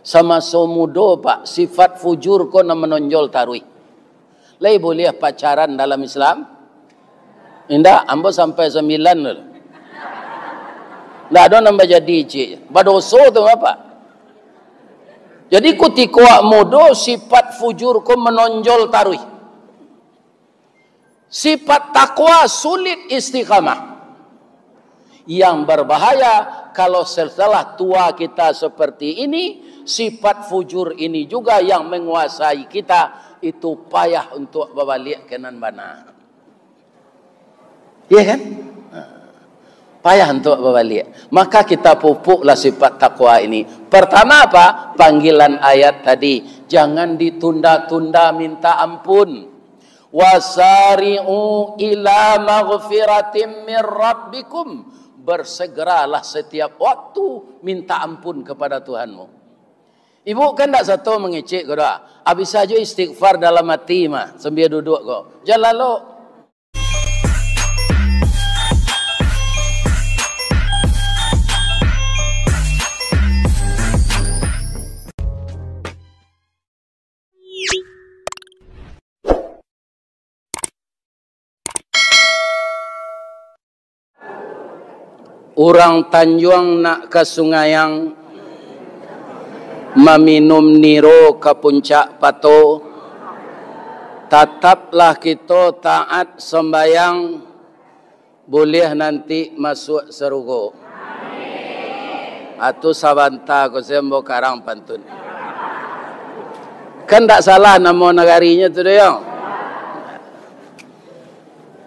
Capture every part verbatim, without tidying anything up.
Samaso mudo, Pak, sifat fujur ko nan manonjol taruih. Lai buliah pacaran dalam Islam? Indak, ambo sampai sambilan tu. Ndak ado nan bajadi, cik. Badoso tu, Bapak. Jadi, kutiko awak mudo, sifat fujur ko manonjol taruih. Sifat takwa sulit istiqamah. Yang berbahaya, kalau setelah tua kita seperti ini, sifat fujur ini juga yang menguasai kita, itu payah untuk babaliak ka nan bana. Iya kan? Payah untuk babaliak. Maka kita pupuklah sifat takwa ini. Pertama apa? Panggilan ayat tadi. Jangan ditunda-tunda minta ampun. "Wasari'u ila maghfiratim mir rabbikum." Bersegeralah setiap waktu minta ampun kepada Tuhanmu. Ibu kan ndak sato mangecek ko doh. Abih sajo istighfar dalam hati mah, sambia duduak ko. Jan lalok. Urang Tanjuang nak ka Sungayang, maminum niro ka Puncak Pato, tataplah kito taat sambayang, buliah nanti masuak sarugo. Atu sabanta ko se ambo karang pantun. Kan ndak salah namo nagarinyo tu doh, yo.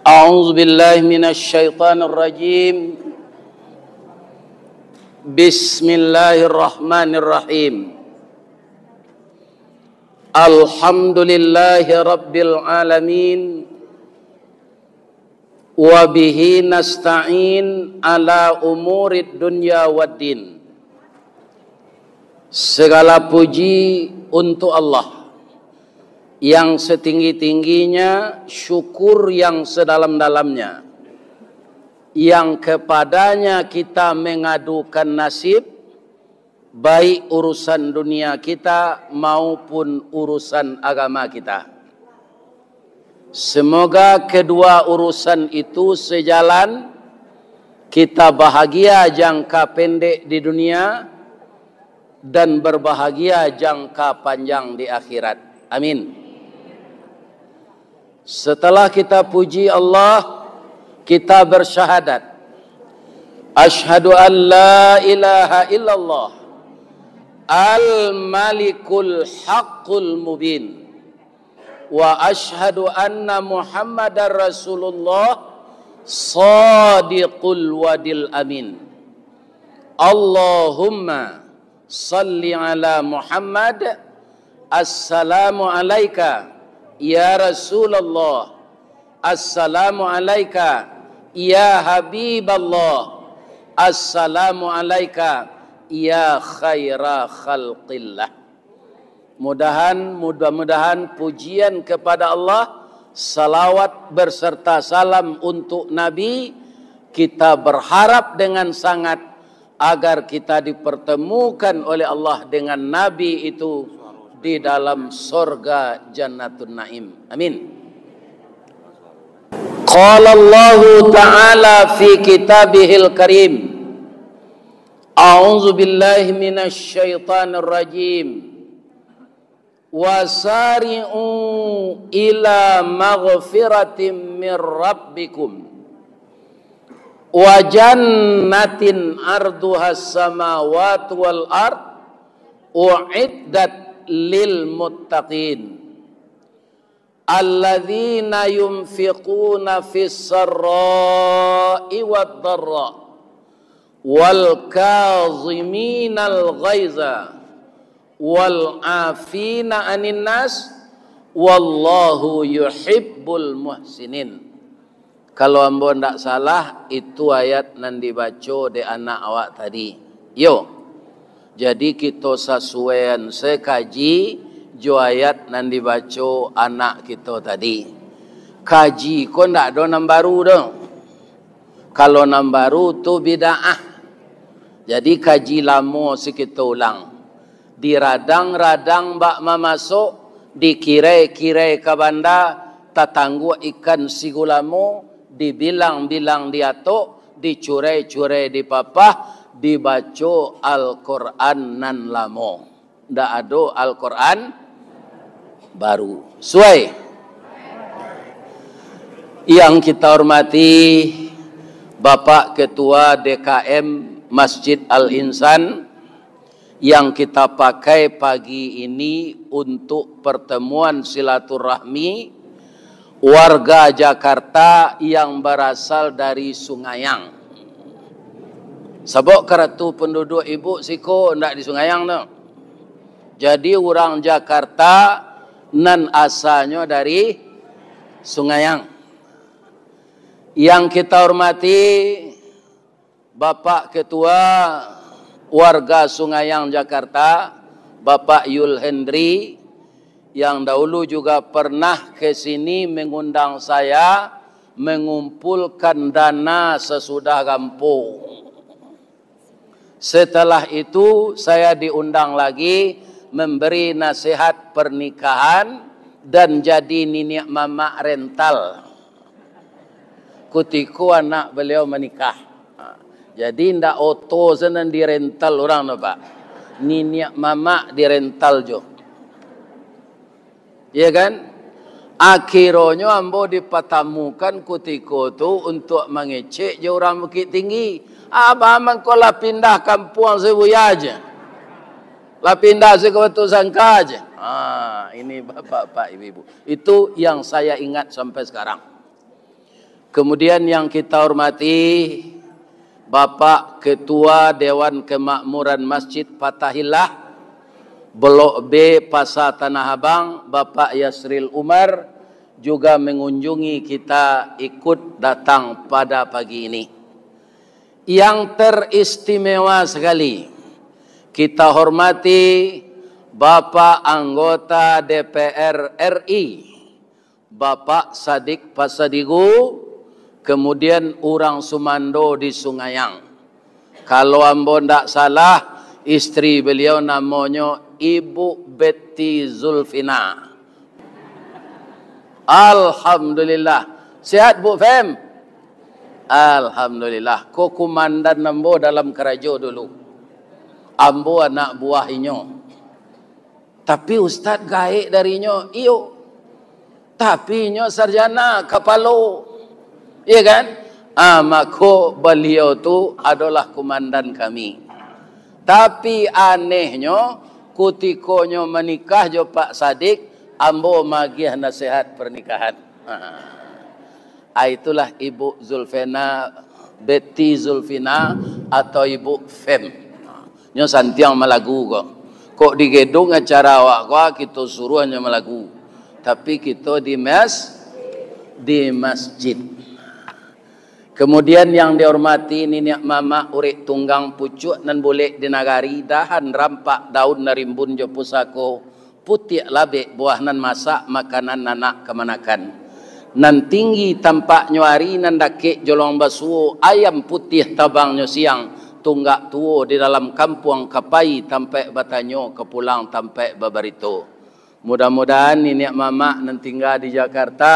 A'udzubillahi minasyaitonirrajim. Bismillahirrahmanirrahim. Alhamdulillahi rabbil alamin. Wa bihi nasta'in ala umurid dunya waddin. Segala puji untuk Allah yang setinggi-tingginya, syukur yang sedalam-dalamnya, yang kepadanya kita mengadukan nasib, baik urusan dunia kita maupun urusan agama kita. Semoga kedua urusan itu sejalan, kita bahagia jangka pendek di dunia dan berbahagia jangka panjang di akhirat. Amin. Setelah kita puji Allah, kita bersyahadat, "Asyhadu an la ilaha illallah al-malikul haqqul mubin, wa asyhadu anna Muhammadar Rasulullah shadiqul wadil amin." Allahumma salli ala Muhammad. Assalamu alaika, ya Rasulullah. Assalamu alaika, ya Habiballah. Assalamu alaika, ya khaira khalqillah. Mudahan, mudah-mudahan pujian kepada Allah, salawat beserta salam untuk Nabi, kita berharap dengan sangat agar kita dipertemukan oleh Allah dengan Nabi itu di dalam sorga Jannatun Naim. Amin. Qala Allahu Ta'ala fi kitabihil karim. A'udzu billahi minasy syaithanir rajim. Wasari'u ila maghfiratim mir rabbikum wa jannatin arduhas samawati wal ard uiddat lil muttaqin. Alladzina yunfiquna fis sarra'i wad dharra, wal kaziminal ghaiza, wal afina anin nas, wallahu yuhibbul muhsinin. Kalau ambo ndak salah, itu ayat nan dibaco dek anak awak tadi. Yo. Jadi, kito sasuaian se kaji jo ayat nan dibaco anak kito tadi. Kaji ko ndak ado nan baru doh. Kalau nan baru tu bid'ah. Jadi, kaji lamo se kito ulang. Diradang-radang bak mamasok, dikirai-kirai ka banda, tatangguak ikan sigulamo, dibilang-bilang diatok, dicurai-curai dipapah, dibaco Al-Quran nan lamo. Ndak ado Al-Quran baru. Suai. Yang kita hormati Bapak Ketua D K M Masjid Al-Insan, yang kita pakai pagi ini untuk pertemuan silaturahmi warga Jakarta yang berasal dari Sungayang. Sabab karatu penduduk ibu siko ndak di Sungayang tu. Jadi urang Jakarta nan asalnyo dari Sungayang. Yang kita hormati Bapak Ketua Warga Sungayang Jakarta, Bapak Yul Hendri, yang dahulu juga pernah ke sini mengundang saya mengumpulkan dana sesudah gampo. Setelah itu, saya diundang lagi memberi nasihat pernikahan dan jadi niniak mamak rental kutiko anak beliau manikah. Ha, jadi, indak oto sanan dirental urang tu, Pak. Niniak mamak dirental jo. Iya kan? Akhironyo ambo dipatamukan kutiko tu untuak mangecek jo urang Bukittinggi. Abah mangko lah pindah kampuang Sibuya je. Lah pindah siko Batusangka je. Ha, ini bapak-bapak, ibu-ibu. Itu yang saya ingat sampai sekarang. Kemudian yang kita hormati Bapak Ketua Dewan Kemakmuran Masjid Fatahillah, Blok B, Pasar Tanah Abang, Bapak Yasril Umar, juga mengunjungi kita, ikut datang pada pagi ini. Yang teristimewa sekali, kita hormati Bapak Anggota D P R R I, Bapak Sadik Pasadigu, kemudian urang sumando di Sungayang. Kalau ambo ndak salah, istri beliau namonyo Ibu Betty Zulfina. Alhamdulillah. Sehat, Bu Fem? Alhamdulillah. Ko kumandan ambo dalam karajo dulu. Ambo anak buah inyo. Tapi ustaz gaek dari inyo, iyo. Tapi inyo sarjana, kapalo. Iya kan? Ah, mako baliau tu adolah kumandan kami. Tapi anehnyo, kutikonyo manikah jo Pak Sadik, ambo magiah nasihat pernikahan. Ah. Ah, itulah Ibu Zulfena, Betty Zulfina, atau Ibu Fem. Nyo santiang malagu ko. Kok di gedung acara awak ko, kito suruah nyo malagu. Tapi kito di mas-, di masjid. Kemudian yang dihormati niniak mamak, urik tunggang, pucuak nan bulek di nagari, dahan rampak daun nan rimbun jo pusako, putiak labek buah nan masak, makanan anak kamanakan. Nan tinggi tampaknyo ari, nan dakek jolong basuo, ayam putiah tabangnyo siang, tunggak tuo di dalam kampuang, ka pai tampaik batanyo, ka pulang tampaik babarito. Mudah-mudahan niniak mamak nan tingga di Jakarta,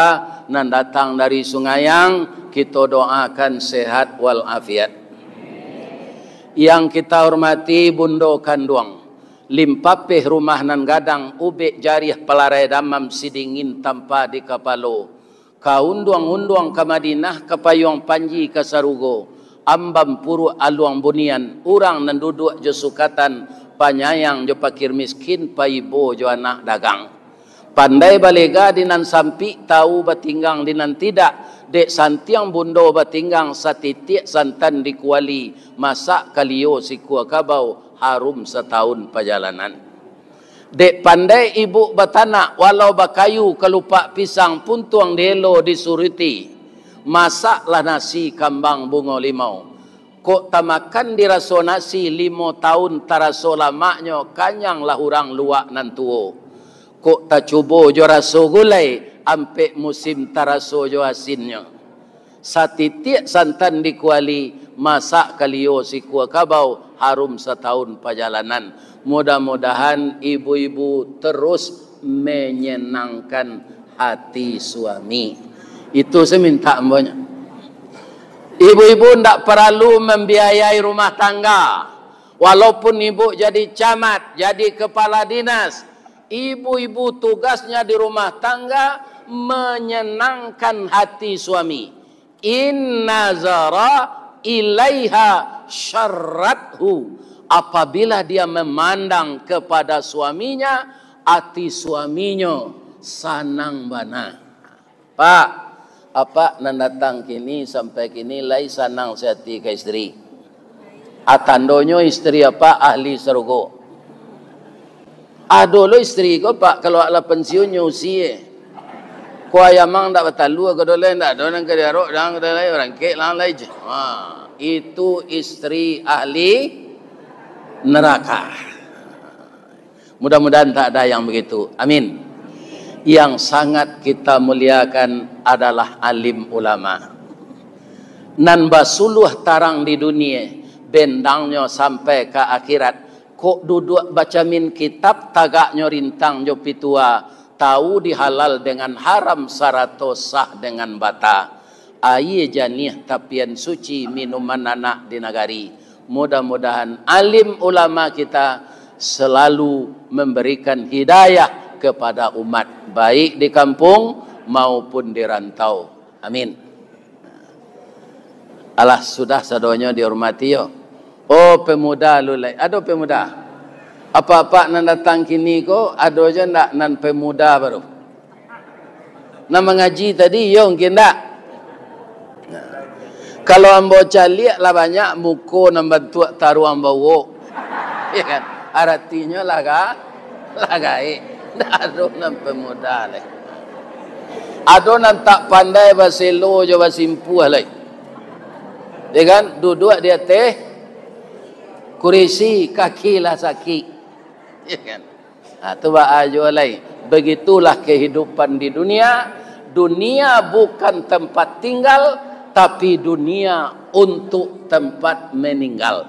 nan datang dari Sungayang, kito doakan sehat walafiat. Yang kita hormati Bundo Kanduang, limpapeh rumah nan gadang, ubek jariah palarai damam, sidingin tampa di kapalo. Ka unduang-unduang ka Madinah, ka payuang panji ka sarugo, ambam puruak aluang bunian, urang nan duduak jo sukatan, panyayang jo pakir miskin, paibo jo anak dagang. Pandai balega di nan sampik, tau batinggang di nan tidak, dek santiang bundo batinggang, satitiak santan di kuali, masak kalio sikua kabau, harum satahun pajalanan. Dek pandai ibuk batanak, walau bakayu kalupak pisang, puntuang dielo disuruti, masaklah nasi kambang bungo limau. Kok tamakan diraso nasi, limo taun taraso lamaknyo, kanyanglah urang luak nan tuo. Kok tacubo jo raso gulai, ampek musim taraso jo asinnyo. Satitiak santan di kuali, masak kalio sikua kabau, harum satahun pajalanan. Mudah-mudahan ibu-ibu terus menyenangkan hati suami. Itu saya minta ambonya. Ibu-ibu ndak perlu membiayai rumah tangga. Walaupun ibu jadi camat, jadi kepala dinas, ibu-ibu tugasnya di rumah tangga menyenangkan hati suami. In nazara ilaiha syarrathu. Apabila dia memandang kepada suaminya, ati suaminyo sanang bana. Pak, apak nan datang kini sampai kini lai sanang sahati ka isteri. A tandonyo isteri apak ahli sarugo. Ado lo isteri ko, Pak, kalau lah pensiun nyo usie. Ko ayam ang ndak batalua ko do lai, ndak ado nan ka diarok, dah ko do lai, barangkek lah lai je. Ha, itu isteri ahli neraka. Mudah-mudahan tak ada yang begitu. Amin. Yang sangat kita muliakan adalah alim ulama. Nan basuluah tarang di dunia, bendangnyo sampai ka akhirat. Kok duduak bacamin kitab, tagaknyo rintang jo pitua, tahu di halal dengan haram, sarato sah dengan bata. Aia janiah tapian suci, minuman anak di nagari. Mudah-mudahan alim ulama kita selalu memberikan hidayah kepada umat, baik di kampung maupun di rantau. Amin. Alah, sudah sadonyo dihormati yo. Oh, pemuda lu lai. Ado pemuda? Apak-apak nan datang kini ko, ado je ndak nan pemuda baru? Nan mangaji tadi, iyo mungkin ndak? Kalau ambo caliak lah banyak muko nan bantuak taruang bawok. Ya kan? Aratinyo lah ga-, lah gaek. Ndak ado nan pemuda lai. Ado nan tak pandai baselo jo basimpuah lai. Ya kan? Duduak di ateh kurisi, kaki lah sakik. Ya kan? Ha, tu baa juo lai. Begitulah kehidupan di dunia. Dunia bukan tempat tinggal, tapi dunia untuk tempat meninggal.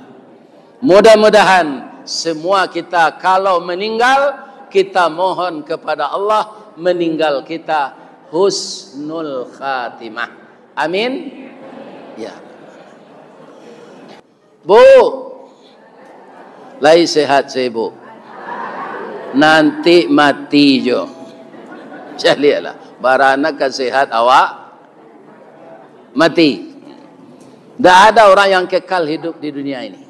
Mudah-mudahan semua kita kalau meninggal, kita mohon kepada Allah meninggal kita husnul khatimah. Amin. Ya. Bu, lai sehat se, Bu? Nanti mati jo. Caliaklah, bara nan ka sehat awak mati. Ndak ada orang yang kekal hidup di dunia ini.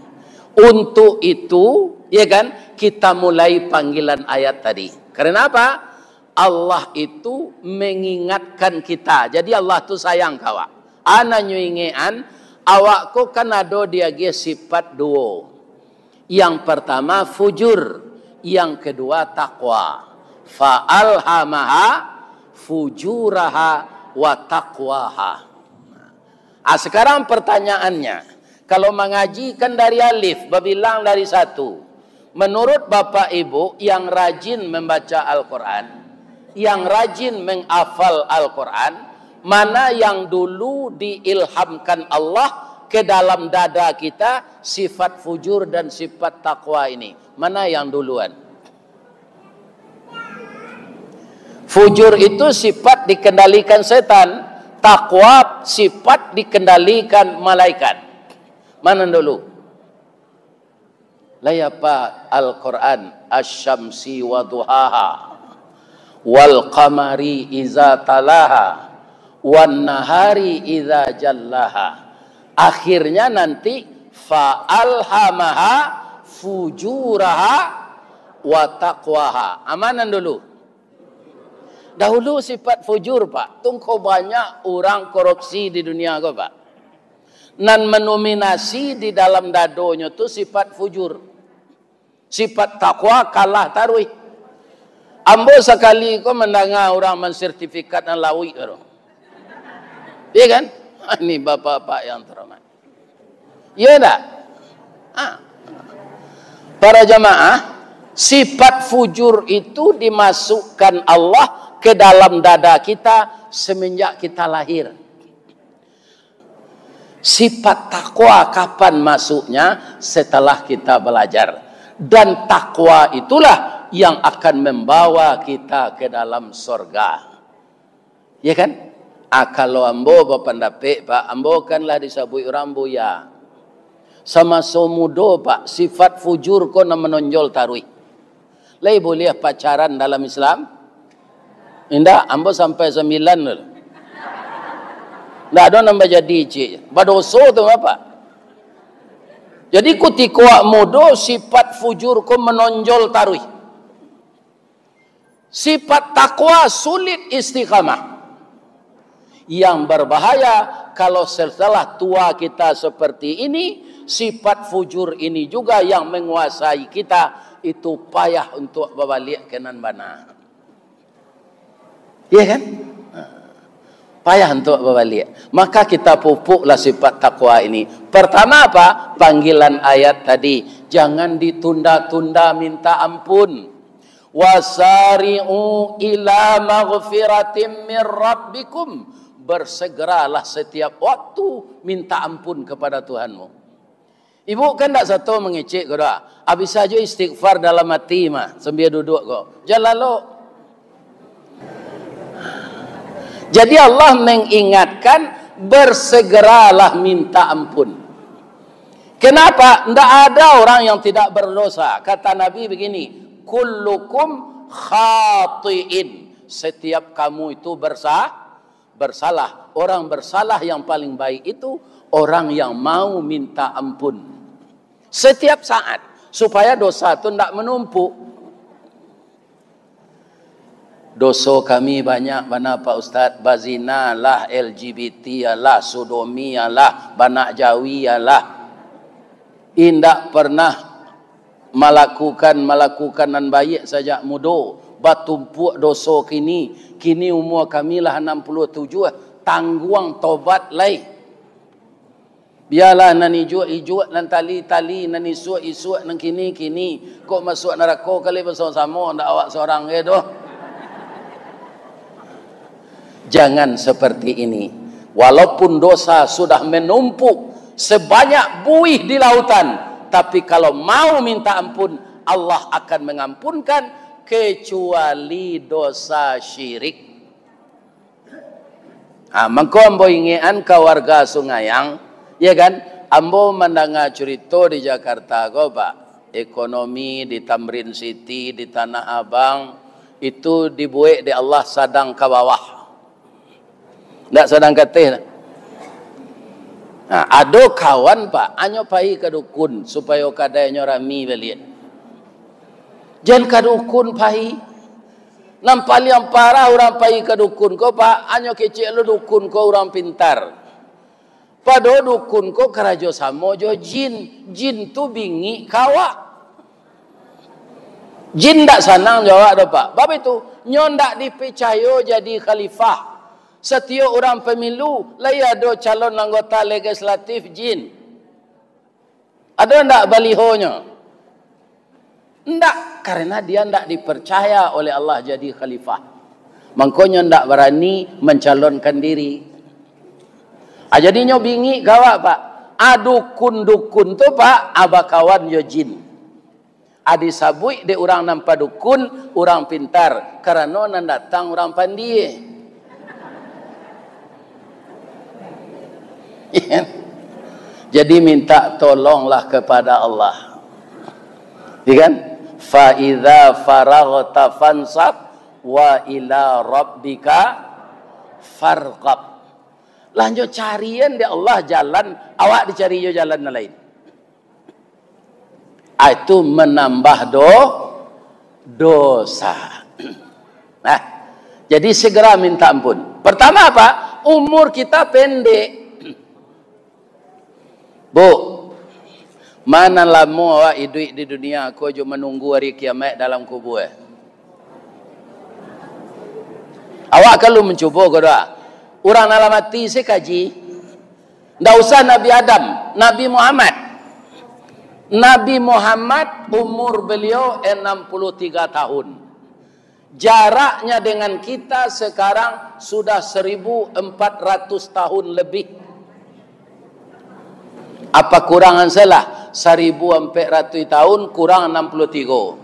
Untuk itu, ya kan, kita mulai panggilan ayat tadi. Karena apa? Allah itu mengingatkan kita. Jadi Allah tu sayang ka awak. Ana nyo ingekan, awak ko kan ado diagiah sifat duo. Yang pertama fujur, yang kedua takwa. Fa alhamaha fujuraha wa taqwaha. Ah, sekarang pertanyaannya, kalau mangaji kan dari alif, babilang dari satu. Menurut Bapak Ibu yang rajin membaca Al-Quran, yang rajin menghafal Al-Quran, mana yang dulu diilhamkan Allah ke dalam dada kita sifat fujur dan sifat takwa ini? Mana yang duluan? Fujur itu sifat dikendalikan setan, takwa sifat dikendalikan malaikat. Mana dulu? Lai apa Al-Quran, "Asy-syamsi wa duhaha, wal qamari iza talaha, wan nahari iza jallaha." Akhirnya nanti, "Fa alhamaha fujuraha wa taqwaha." Amanan dulu. Dahulu sifat fujur, Pak. Tungko banyak urang korupsi di dunia ko, Pak. Nan mendominasi di dalam dadonyo tu sifat fujur. Sifat takwa kalah taruih. Ambo sakali ko mandanga urang mansertifikat nan lauik tu. Iya kan? Ini bapak-bapak yang terhormat. Iya ndak? Ah. Para jamaah, sifat fujur itu dimasukkan Allah ke dalam dada kita semenjak kita lahir. Sifat takwa kapan masuknya? Setelah kita belajar. Dan takwa itulah yang akan membawa kita ke dalam sorga. Ya kan? Ah, kalau ambo bapandapek, Pak, ambo kan lah disabuik urang buya. Samaso mudo, Pak, sifat fujur ko nan manonjol taruih. Lai buliah pacaran dalam Islam? Indak, ambo sampai sambilan tu. Ndak ado nan bajadi, cik. Badoso tu, Bapak. Jadi, kutiko awak mudo, sifat fujur ko manonjol taruih. Sifat takwa sulit istiqamah. Yang berbahaya, kalau setelah tua kita seperti ini, sifat fujur ini juga yang menguasai kita, itu payah untuk babaliak ka nan bana. Iya kan? Payah untuk babaliak. Maka kita pupuklah sifat takwa ini. Pertama apa? Panggilan ayat tadi. Jangan ditunda-tunda minta ampun. "Wasari'u ila maghfiratim mir rabbikum." Bersegeralah setiap waktu minta ampun kepada Tuhanmu. Ibu kan ndak sato mangecek ko doh. Abih sajo istighfar dalam hati mah, sambia duduak ko. Jan lalok. Jadi Allah mengingatkan, bersegeralah minta ampun. Kenapa? Ndak ada orang yang tidak berdosa. Kata Nabi begini, "Kullukum khatiin." Setiap kamu itu bersa-, bersalah. Orang bersalah yang paling baik itu orang yang mau minta ampun. Setiap saat. Supaya dosa tu ndak menumpuk. Doso kami banyak bana, Pak Ustaz. Bazina lah, L G B T lah, sodomi lah, banak jawi lah. Indak pernah malakukan, malakukan nan baiak sajak mudo. Batumpuak doso kini. Kini umua kami lah anam puluah tujuah. Tangguang tobat lai. Bialah nan ijuak-ijuak, nan tali-tali, nan isuak-isuak, nan kini-kini. Kok masuak narako kali basamo-samo, ndak awak sorang se doh. Jangan seperti ini. Walaupun dosa sudah menumpuk sebanyak buih di lautan, tapi kalau mau minta ampun, Allah akan mengampunkan, kecuali dosa syirik. Ha, mangko ambo ingekan ka warga Sungayang, ya kan? Ambo mandanga curito di Jakarta ko, Pak. Ekonomi di Tamrin City, di Tanah Abang, itu dibuek dek Allah sadang ka bawah. Ndak sadang ka ateh. Nah, ado kawan, Pak, anyo pai ka dukun supayo kadainyo rami baliak. Jan ka dukun pai. Nan paliang parah urang pai ka dukun ko, Pak, anyo kecek lo dukun ko urang pintar. Pado dukun ko karajo samo jo jin. Jin tu bingik ka awak. Jin ndak sanang jo awak doh, Pak. Bab itu, nyo ndak dipicayo jadi khalifah. Satiok urang pemilu, lai ado calon anggota legislatif jin. Ado ndak balihonyo? Ndak, karena dia ndak dipercaya oleh Allah jadi khalifah. Mangkonyo ndak barani mencalonkan diri. Ah, jadinyo bingik ka awak, Pak. Ah, dukun-dukun tu, Pak, ah, bakawan jo jin. Ah, disabuik dek urang nan padukun, urang pintar, karano nan datang urang pandie. Jadi minta tolonglah kepada Allah. Ya kan? "Fa idza faraghta fansab wa ila rabbika farghab." Lah nyo carian dek Allah jalan, awak dicari jo jalan nan lain. Ah, itu menambah do-, dosa. Nah, jadi segera minta ampun. Pertama apa? Umur kita pendek. Bu, ma nan lamo awak iduik di dunia ko jo manunggu ari kiamaik dalam kubua? Awak kan alun mancubo ko doh? Urang nan lah mati se kaji. Ndak usah Nabi Adam, Nabi Muhammad. Nabi Muhammad umur beliau enam puluh tiga tahun. Jaraknya dengan kita sekarang sudah seribu empat ratus tahun lebih. Apa kurangan salah? Saribu ampek ratuih tahun kurang anam puluah tigo.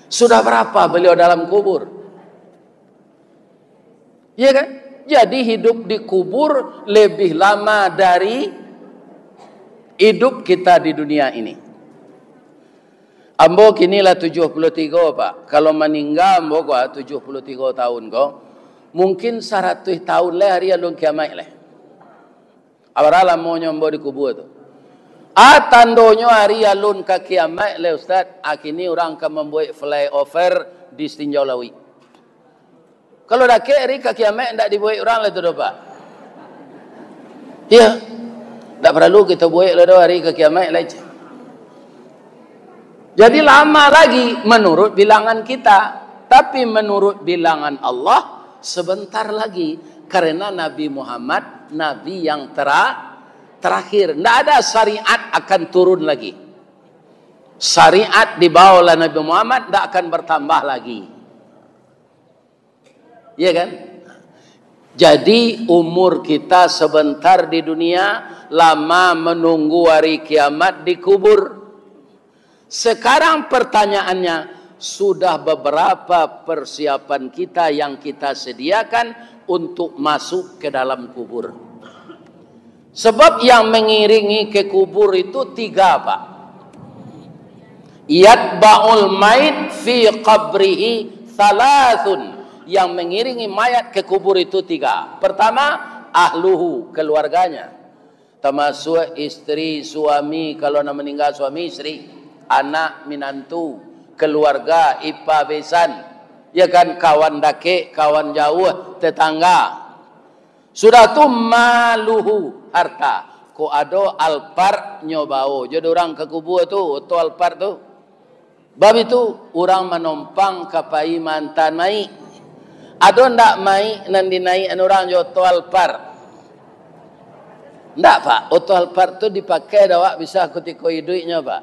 Sudah berapa beliau dalam kubur? Ya kan? Jadi hidup di kubur lebih lama dari hidup kita di dunia ini. Ambo kini lah tujuah puluah tigo, Pak. Kalau maningga ambo ko, ah, tujuah puluah tigo tahun ko, mungkin saratuih tahun lai hari alun kiamaik lai. Bara lamonyo ambo di kubua tu. Ah, tandonyo hari alun ka kiamaik lai, Ustaz. Ah, kini urang ka mambuek flyover di Tinjau Lauik. Kalau dakek hari ka kiamaik, ndak dibuek urang lai tu doh, Pak. Iya. Ndak paralu kito buek lah doh hari ka kiamaik lai. Jadi lama lagi menurut bilangan kita, tapi menurut bilangan Allah sebentar lagi, karena Nabi Muhammad nabi yang tera-, terakhir. Ndak ada syariat akan turun lagi. Syariat dibawa oleh Nabi Muhammad ndak akan bertambah lagi. Iya kan? Jadi umur kita sebentar di dunia, lama menunggu hari kiamat di kubur. Sekarang pertanyaannya, sudah beberapa persiapan kita yang kita sediakan untuk masuk ke dalam kubur? Sebab yang mengiringi ke kubur itu tiga, Pak. Yatba'ul mait fi qabrihi thalathun. Yang mengiringi mayat ke kubur itu tiga. Pertama, ahluhu, keluarganya. Tamasuak istri, suami, kalau nan maningga suami, istri, anak, minantu, keluarga, ipa, besan, ya kan, kawan dakek, kawan jauah, tetangga. Sudah tu, maluhu, harta. Kok ado Alphard nyo bao jo dek urang ka kubua tu, oto Alphard tu. Bab itu, urang manompang ka pai maanta maik. Ado ndak maik nan dinaikan urang jo oto Alphard? Ndak, Pak. Oto Alphard tu dipakai dek awak bisa kutiko iduiknyo, Pak.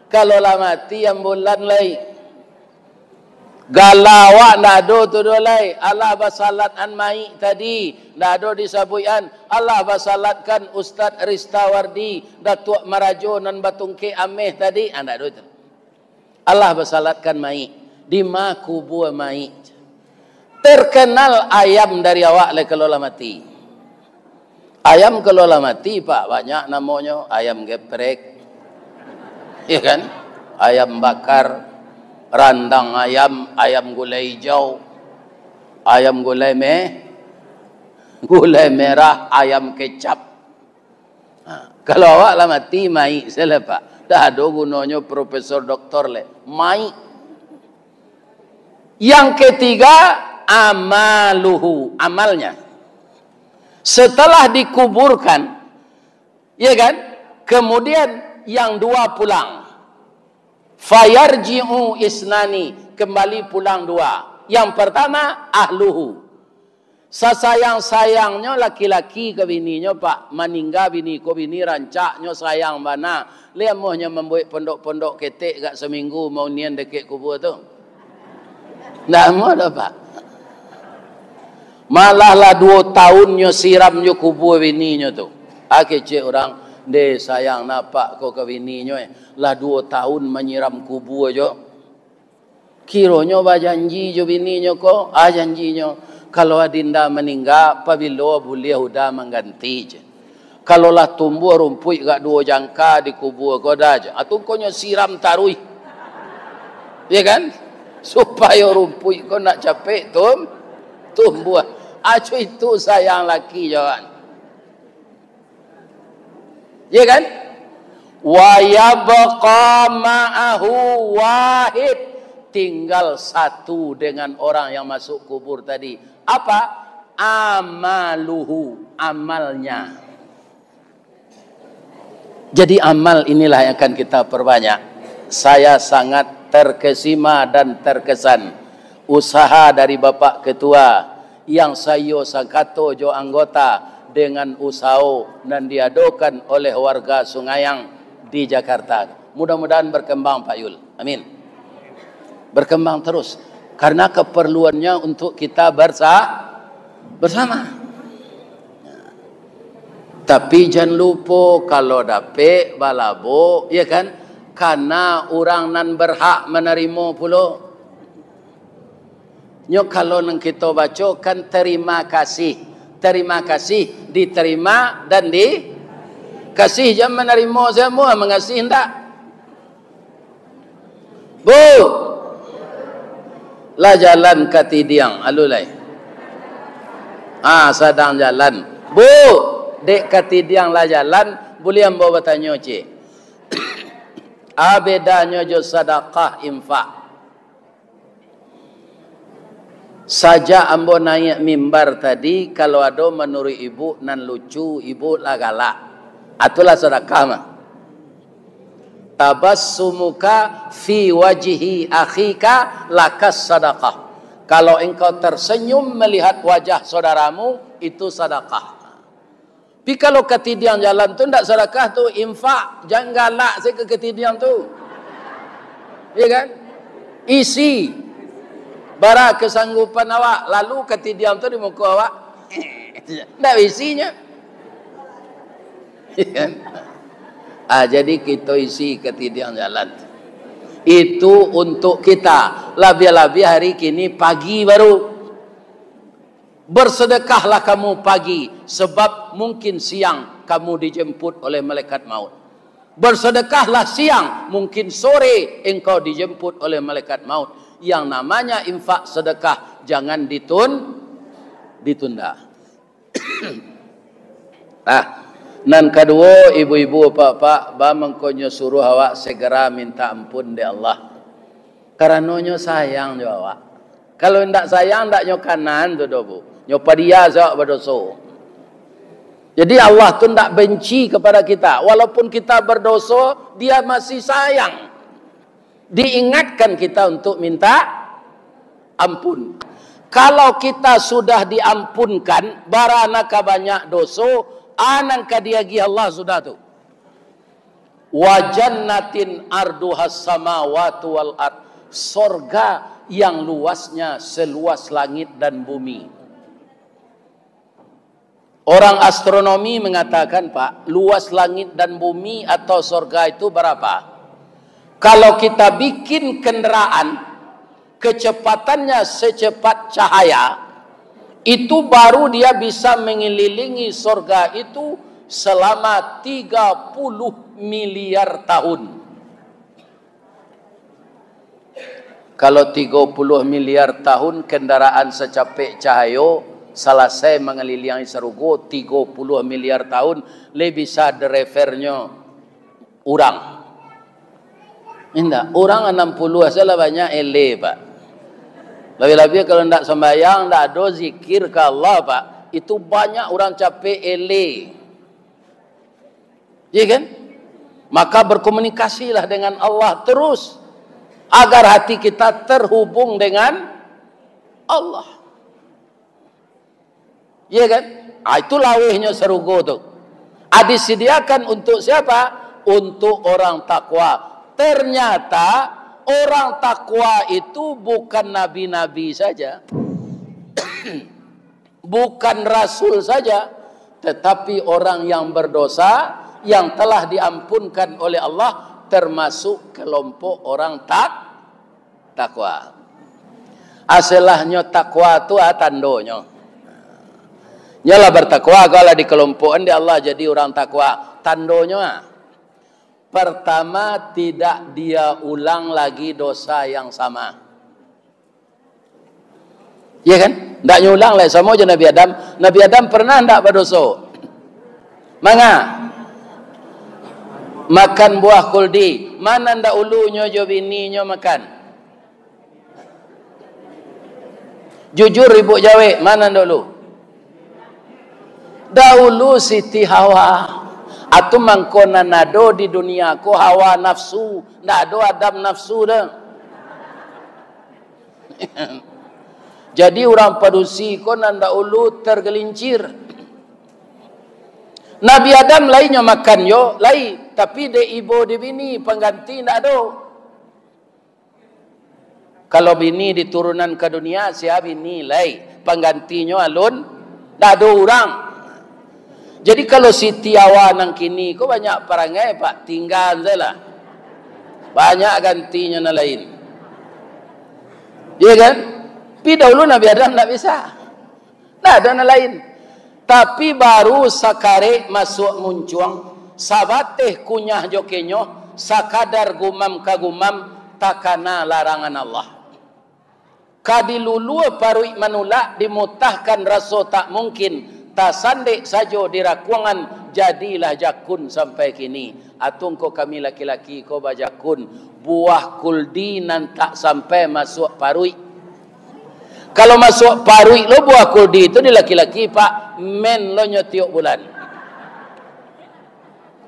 Kalau lah mati, ambulan lai. Gala awak ndak ado tu doh lai. Alah basalatkan maik tadi, ndak ado disabuikkan. Alah basalatkan Ustaz Ristawardi, Datuak Marajo nan batungkek ameh tadi. Ah, ndak ado tu. Alah basalatkan maik. Di ma kubua maik? Terkenal ayam dari awak lai kalau lah mati. Ayam kalau lah mati, Pak, banyak namonyo, ayam geprek, ya kan? Ayam bakar, randang ayam, ayam gulai hijau, ayam gulai me-, gulai merah, ayam kecap. Ha, kalau awak lah mati, maik sajolah, Pak. Dak ado gunonyo profesor doktor lai. Maik. Yang ketiga, amaluhu, amalnya. Setelah dikuburkan, ya kan? Kemudian yang dua pulang. Fayarji'u isnani, kembali pulang dua. Yang pertama, ahluhu. Sasayang-sayangnyo laki-laki ka bininyo, Pak, maningga bini ko, bini rancaknyo sayang bana. Lai amuahnyo mambuek pondok-pondok ketek agak saminggu maunian dakek kubua tu? Ndak amuah doh, Pak. Malah lah duo taun nyo siram jo kubua bininyo tu. Ah, kecek urang, "Ndeh, sayang na apak ko ka bininyo, eh. Lah duo taun manyiram kubua jo." Kironyo bajanji jo bininyo ko, ah, janjinyo, "Kalau adinda maningga, pabilo buliah uda mangganti?" ceh. "Kalau lah tumbuah rumpuik agak duo jangka di kubua ko, Da," ceh. Ah, tu ko nyo siram taruih. Ya kan? Supayo rumpuik ko nak capek tum-, tumbuah. Ah, co itu sayang laki, jawaban. Ya kan? "Wa yabqa ma'ahu wahid." Tinggal satu dengan orang yang masuk kubur tadi. Apa? Amaluhu, amalnya. Jadi amal inilah yang akan kita perbanyak. Saya sangat terkesima dan terkesan usaha dari Bapak Ketua yang saiyo sakato jo anggota dengan usaho nan diadokan oleh warga Sungayang di Jakarta. Mudah-mudahan berkembang, Pak Yul. Amin. Berkembang terus. Karena keperluannya untuk kita bersa-, bersama. Tapi jan lupo, kalau dapek balabo, ya kan? Kana urang nan berhak manarimo pulo. Nyo kalau nan kito baco kan terima kasih. Terima kasih, diterima dan di kasih. Jan manarimo sajo, mangasih ndak. Bu, lah jalan ka Tidiang, alu lai. Ah, sadang jalan. Bu, dek ka Tidiang lah jalan, buliah ambo batanyo, cik? A bedanyo jo sadakah infak? Sajak ambo naiak mimbar tadi, kalau ado manuruik ibu nan lucu, ibu lah galak. Itulah sadakah mah. Tabassumuka fi wajhi akhika lakas sadakah. Kalau engkau tersenyum melihat wajah saudaramu, itu sadakah. Tapi kalau ka Tidiang jalan tu ndak sadakah tu, infak, jan galak se ka Tidiang tu. Iya kan? Isi. Bara kesanggupan awak, lalu ka Tidiang tu di muko awak. Ndak isinyo. Iya kan? Ah, jadi kito isi ka Tidiang jalan tu. Itu untuk kita. Labiah-labiah hari kini pagi baru. Bersedekahlah kamu pagi, sebab mungkin siang kamu dijemput oleh malaikat maut. Bersedekahlah siang, mungkin sore engkau dijemput oleh malaikat maut. Yang namanya infak sedekah jangan ditun-, ditunda. Ah, nan kaduo, ibu-ibu, apak-apak, ba mangkonyo suruh awak segera minta ampun dek Allah. Karanonyo sayang jo awak. Kalau indak sayang, ndak nyo kanaan tu doh, Bu. Nyo padia se awak badoso. Jadi Allah tu ndak benci kepada kita. Walaupun kita berdoso, Dia masih sayang. Diingatkan kita untuk minta ampun. Kalau kita sudah diampunkan, bara nan ka banyak doso, a nan ka diagiah Allah sudah tu. Wa jannatin arduhas samawatu wal ard. Sorga yang luasnya seluas langit dan bumi. Orang astronomi mengatakan, Pak, luas langit dan bumi atau sorga itu berapa? Kalau kita bikin kendaraan, kecepatannya secepat cahaya, itu baru dia bisa mengelilingi sorga itu selama tiga puluh miliar tahun. Kalau tigo puluah miliar tahun kendaraan sacapek cahayo salasai mangaliliangi sarugo, tigo puluah miliar tahun, lai bisa drivernyo urang? Indak, urang anam puluah sajo lah banyak eleh, Pak. Labiah-labiah kalau ndak sambayang, ndak ado zikir ka Allah, Pak, itu banyak urang capek eleh. Iya kan? Maka berkomunikasilah dengan Allah terus, agar hati kita terhubung dengan Allah. Iya kan? Ah, itu lawehnyo sarugo tu. Ah, disediakan untuk siapa? Untuk orang takwa. Ternyata orang takwa itu bukan nabi-nabi saja. Bukan rasul saja, tetapi orang yang berdosa yang telah diampunkan oleh Allah termasuk kelompok orang tak-, takwa. Asalahnyo takwa tu, ah, tandonyo. Nyolah bertakwa, kalau dikelompokkan di Allah jadi orang takwa. Tandonyo, ah, pertama, tidak dia ulang lagi dosa yang sama. Iya kan? Ndak nyulang lai, samo jo Nabi Adam. Nabi Adam pernah ndak badoso? Manga? Makan buah khuldi. Mana ndak ulunyo jo bininyo makan? Jujur, Ibu jawek, mana ndak ulu? Dahulu Siti Hawa. Atu mangko nan ado di dunia ko hawa nafsu. Ndak ado Adam nafsu doh. Jadi urang padusi ko nan dahulu tergelincir. Nabi Adam lai nyo makan yo, lai, tapi dek ibo di bini, pangganti ndak ado. Kalau bini diturunan ka dunia, sia bini lai, panggantinyo alun, ndak ado urang. Jadi, kalau Siti Hawa nan kini ko banyak parangai, Pak, tinggaan sajolah. Banyak gantinyo nan lain. Iya kan? Pi dahulu Nabi Adam ndak bisa. Ndak ado nan lain. Tapi, baru sakarek masuak muncuang, sabateh kunyah jo kenyo, sakadar gumam ka gumam, takana larangan Allah. Ka dilulua paruik manulak, dimutahkan raso tak mungkin, tasandek sajo di rakuangan, jadilah jakun sampai kini. Atungko kami laki-laki ko bajakun, buah kuldi nan tak sampai masuak paruik. Kalau masuak paruik lo buah kuldi tu di laki-laki, Pak, men lo nyo tiok bulan.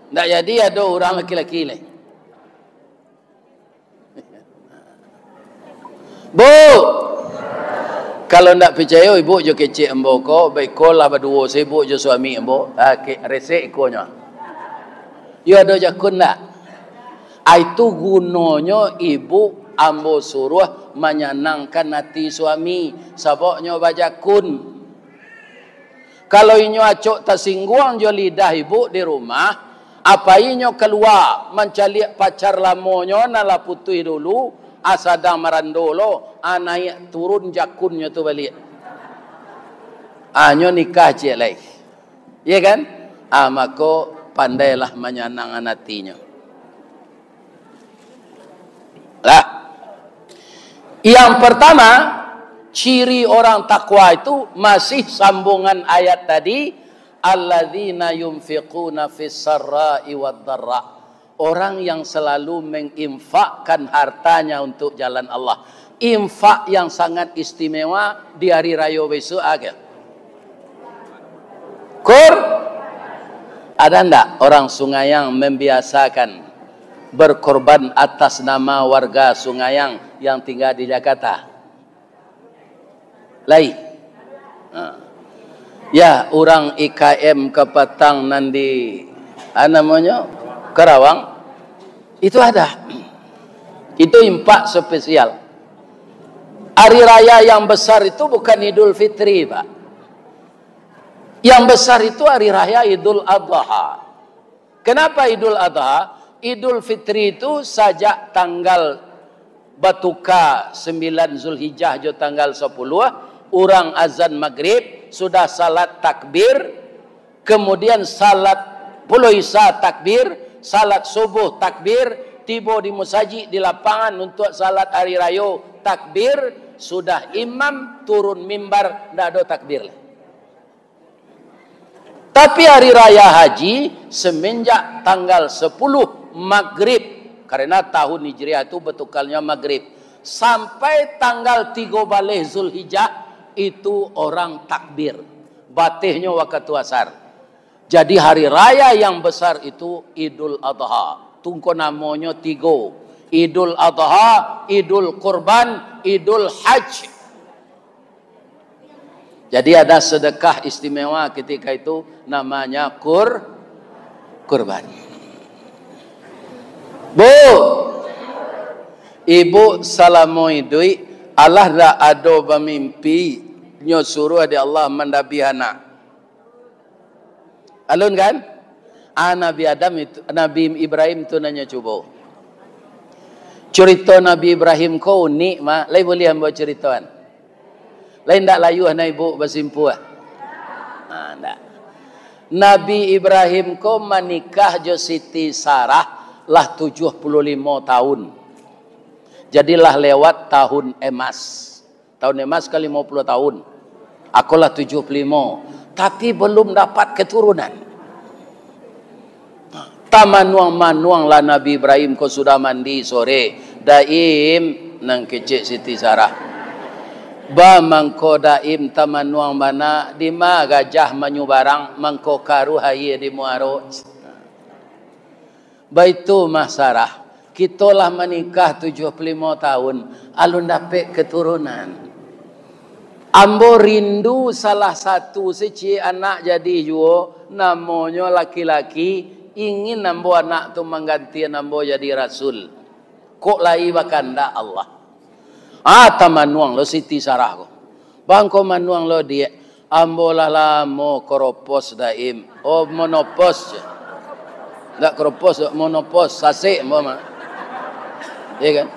Ndak jadi ado urang laki-laki lai. Bu, kalau ndak picayo, ibu jo kecek ambo ko, baiko lah baduo sajo ibu jo suami ambo. Ah, ke-, resek ikonyo. Yo ado jakun ndak? Ah, itu gunonyo ibu ambo suruah manyanangkan ati suami, sabab nyo bajakun. Kalau inyo acok tasingguang jo lidah ibu di rumah, apai inyo kalua mancaliak pacar lamonyo nan lah putuih dulu, ah, sadang marando lo, ah, naiak turun jakunnyo tu baliak. Ah, nyo nikah ciek lai. Iya kan? Ah, mako pandailah manyanangkan atinyo. Lah. Yang pertama, ciri orang takwa itu masih sambungan ayat tadi, "Alladzina yunfiquna fis sarra'i wad dharra." Orang yang selalu menginfakkan hartanya untuk jalan Allah. Infak yang sangat istimewa di hari raya besok, ah, ke? Kur? Ada ndak orang Sungayang membiasakan berkorban atas nama warga Sungayang yang tinggal di Jakarta? Lai. Ha. Ya, urang I K M kapatang nan di, ah, namonyo, Karawang. Itu ada. Itu infak spesial. Hari raya yang besar itu bukan Idul Fitri, Pak. Yang besar itu hari raya Idul Adha. Kenapa Idul Adha? Idul Fitri itu sajak tanggal batuka sembilan Zulhijjah jo tanggal sapuluah, urang azan magrib, sudah salat takbir, kemudian salat pulo Isya takbir, salat subuh takbir, tibo di musajik, di lapangan untuak salat hari rayo takbir, sudah imam turun mimbar, ndak ado takbir lai. Tapi hari raya haji, semenjak tanggal sapuluah magrib, karena tahun Hijriah tu batukanyo magrib, sampai tanggal tigo baleh Zulhijjah, itu orang takbir. Batehnyo wakatu asar. Jadi, hari raya yang besar itu Idul Adha. Tungko namonyo tigo. Idul Adha, Idul Kurban, Idul Hajj. Jadi, ada sedekah istimewa ketika itu, namanya kur-, kurban. Bu, ibu salamo iduik, alah ndak ado bamimpi, nyo suruah dek Allah mandabiah anak? Alun kan? Ah, Nabi Adam itu, Nabi Ibrahim tu nanyo cubo. Curito Nabi Ibrahim ko unik, mah. Lai buliah ambo curitoan? Lai ndak layuah na ibu basimpuah? Ah, ndak. Nabi Ibrahim ko manikah jo Siti Sarah lah tujuah puluah limo tahun. Jadi lah lewat tahun emas. Tahun emas ka limo puluah tahun. Ako lah tujuah puluah limo. Tapi belum dapat keturunan. Tamanuang-manuang lah Nabi Ibrahim ko sudah mandi sore. Daim, nan kecek Siti Sarah. Ba mangko Daim tamanuang bana, dima gajah manyubarang, mangko karuah aia di muaro. Baitu mah Sarah, kito lah manikah tujuah puluah limo tahun, alun dapek keturunan. Ambo rindu salah satu siciek anak jadi juo, namonyo laki-laki, ingin ambo anak tu manggantian ambo jadi rasul. Kok lai bakandak Allah. Ah, tamanuang lo Siti Sarah ko. Bangko manuang lo diak. "Ambo lah lamo koropos, Daim." "Oh, monopos." Ndak koropos, monopos, sasek ambo mah. Iya kan?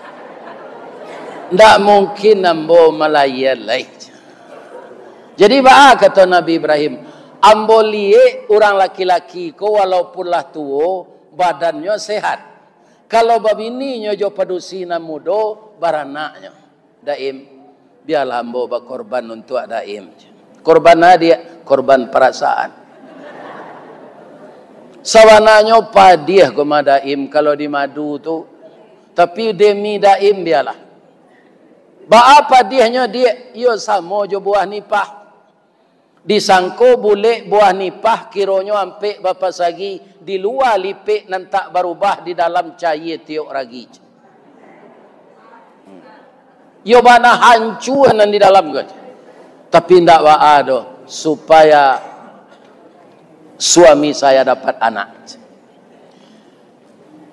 "Ndak mungkin ambo malayan lai." Jadi, baa kato Nabi Ibrahim, "Ambo liek urang laki-laki ko walaupun lah tuo, badannyo sehat. Kalau babininyo jo padusi nan mudo, baranaknyo." "Daim, bialah ambo bakorban untuak Daim." "Korban adiak?" "Korban parasaan." Sabananyo padiah ko mah Daim kalau di madu tu, tapi demi Daim bialah. "Baa padiahnyo, Diak?" "Iyo samo jo buah nipah. Disangko bulek buah nipah, kironyo ampek bapasagi, di lua lipek nan tak barubah, di dalam cayie tiok ragi." "Iyo bana hancua nan di dalam ko. Tapi ndak baa doh, supaya suami saya dapat anak."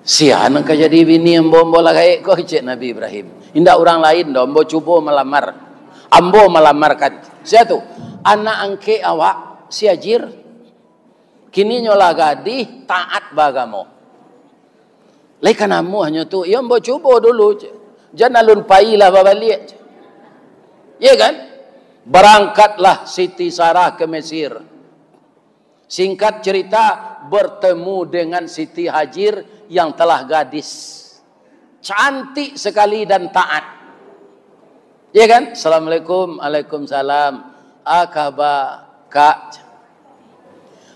"Sia nan ka jadi bini ambo, ambo lah gaek ko," cek Nabi Ibrahim. "Indak urang lain doh, ambo cubo malamar. Ambo malamarkan." "Sia tu?" "Anak angkek awak, si Hajir. Kini nyo lah gadih, taat baagamo." "Lai ka namuahnyo tu?" "Iyo, ambo cubo dulu, cek. Jan alun pai lah babaliak, cek." Iya kan? Barangkatlah Siti Sarah ke Mesir. Singkat cerita, bertemu dengan Siti Hajir yang telah gadis. Cantik sekali dan taat. Iya kan? "Assalamualaikum." "Waalaikumsalam." "A kaba, Kak?"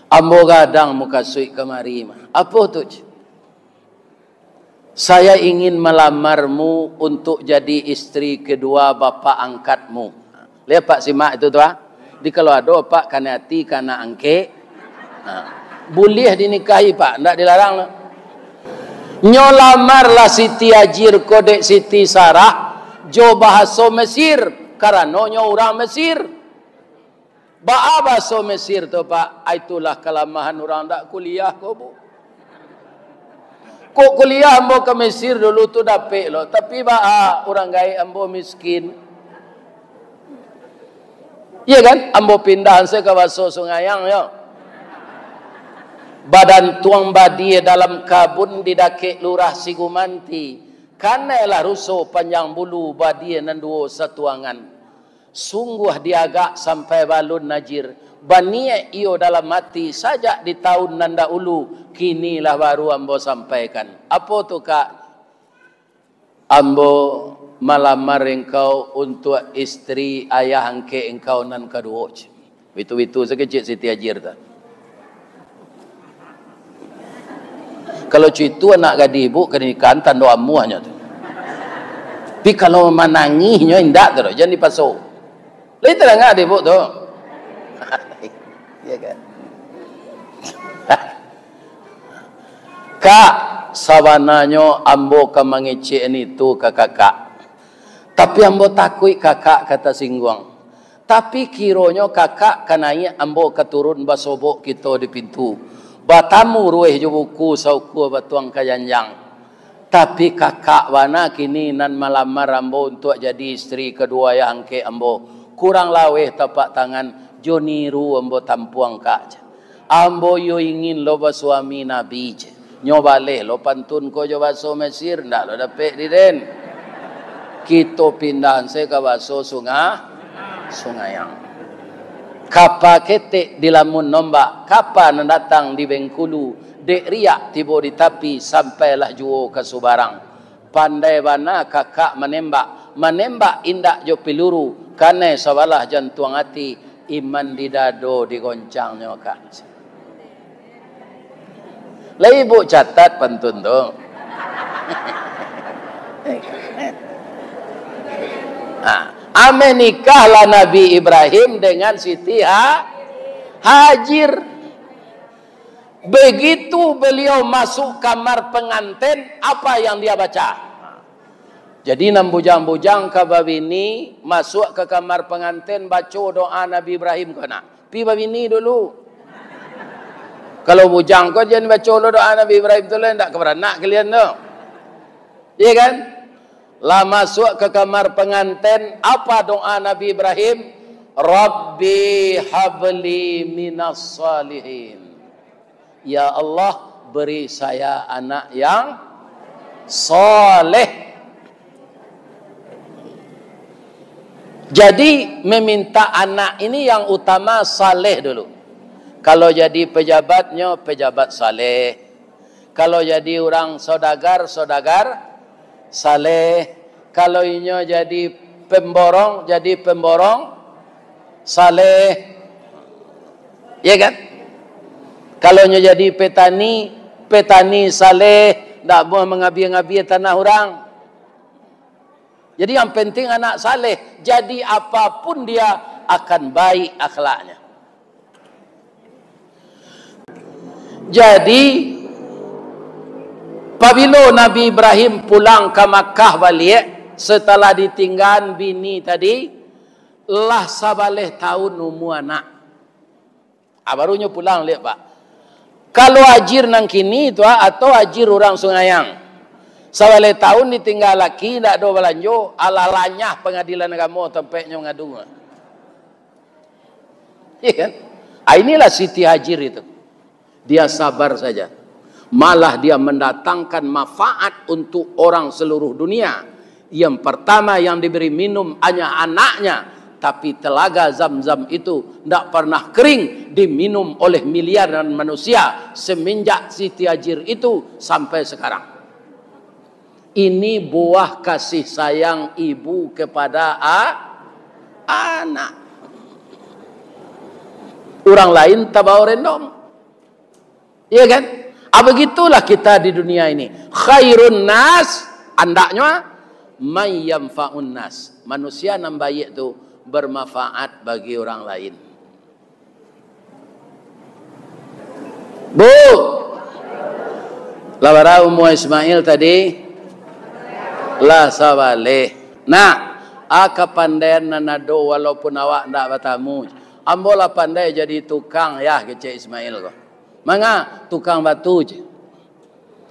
"Ambo gadang mukasuik kamari mah." "Apo tu, Cik?" "Saya ingin melamarmu untuk jadi istri kedua bapak angkatmu." Liek, Pak, simak itu tu, ah. Jadi, kalau ado, Pak, kanai ati ka anak angkek, ha, buliah dinikahi, Pak, ndak dilarang lah. Nyo lamarlah Siti Hajir ko dek Siti Sarah jo bahaso Mesir, karano nyo urang Mesir. "Baa baso Mesir tu, Pak?" "Ah, itulah kalamahan urang ndak kuliah ko, Bu. Kok kuliah ambo ka Mesir dulu tu dapek lo, tapi baa urang gaek ambo miskin. Iya kan? Ambo pindah se ka baso Sungai Ang, yo." Badantuang badia dalam kabun di dakek Lurah Sigumanti. Kanailah ruso panjang bulu badia nan duo satuangan. Sungguah diagak sampai balun Hajir. Baniaik iyo dalam ati sajak di taun nan dahulu, kini lah baru ambo sampaikan. Apo tu, Kak? Ambo malamar engkau untuak istri ayah angkek engkau nan kaduo, cek. Bitu-bitu sakecek Siti Hajir tu. Kalau cuitu anak gadih ibu ka dinikahan tando amuahnyo tu. Tapi kalau manangihnyo indak tu, jan dipaso. Lai tadanga dek ibu tu. Ya kan? Kak, sabananyo ambo ka mangecek nitu ka kakak. Tapi ambo takuik kakak ka tasingguang. Tapi kironyo kakak ka naiak, ambo ka turun basobok kito di pintu. Batamu rueh jo buku saukua batuang ka janjang. Tapi kakak bana kini nan malamar ambo untuak jadi istri kaduo ayah angkek ambo. Kurang laweh tapak tangan, jo niru ambo tampuang, Kak. Ambo iyo ingin lo basuami Nabi, cek. Nyo baleh lo pantun ko jo baso Mesir, ndak lo dapek di den. Kito pindah se ka baso Sunga-, Sungai Ang. Kapa ketek dilamun ombak, kapa nan datang di Bengkulu, dek riak tibo di tapi, sampailah juo ka subarang. Pandai bana kakak manembak, manembak indak jo piluru, kanai sabalah jantuang ati, iman di dado digoncangnyo, Kak. Lai ibu catat pantun tu. Ha, ame nikahlah Nabi Ibrahim dengan Siti Ha-, Hajir. Begitu beliau masuk kamar pengantin, apa yang dia baca? Jadi, nan bujang-bujang ka babini, masuak ka kamar panganten, baco doa Nabi Ibrahim ko nak. Pi babini dulu. Kalau bujang ko jan baco lo doa Nabi Ibrahim tu lah, ndak ka baranak kalian tu. Iya kan? Lah masuak ka kamar panganten, apa doa Nabi Ibrahim? "Rabbi habli minas salihin." Ya Allah, beri saya anak yang soleh. Jadi, meminta anak ini yang utama saleh dulu. Kalau jadi pejabatnyo, pejabat saleh. Kalau jadi urang saudagar, saudagar saleh. Kalau inyo jadi pemborong, jadi pemborong saleh. Ya kan? Kalau inyo jadi petani, petani saleh, ndak buah mangabia-ngabia tanah urang. Jadi, yang penting anak saleh. Jadi, apapun dia akan baik akhlaknya. Jadi, pabilo Nabi Ibrahim pulang ka Makkah baliak, setelah ditinggaan bini tadi, lah sabaleh taun umua anak. Ah, barunyo pulang liak, Pak. Kalau ajir nan kini tu, ah, atau ajir urang Sungayang. Sabaleh taun ditingga laki, indak ado balanjo, alah lanyah Pangadilan Agamo tampeknyo ngadu. Iya kan? Ah, inilah Siti Hajir itu. Dia sabar saja. Malah dia mendatangkan manfaat untuk orang seluruh dunia. Yang pertama yang diberi minum hanya anaknya, tapi telaga Zam-Zam itu ndak pernah kering, diminum oleh miliaran manusia semenjak Siti Hajir itu sampai sekarang. Ini buah kasih sayang ibu kepada a-, anak. Urang lain tabao rendong. Iya kan? Ah, begitulah kita di dunia ini. Khairun nas, andaknyo, ah, may yanfa'un nas. Manusia nan baiak tu bermanfaat bagi orang lain. Bu, lah bara umua Ismail tadi? Lah sabaleh. Nah, ah, kapandaian nan ado walaupun awak ndak batamu. Ambo lah pandai jadi tukang, yah, kecek Ismail ko. Manga tukang batu je.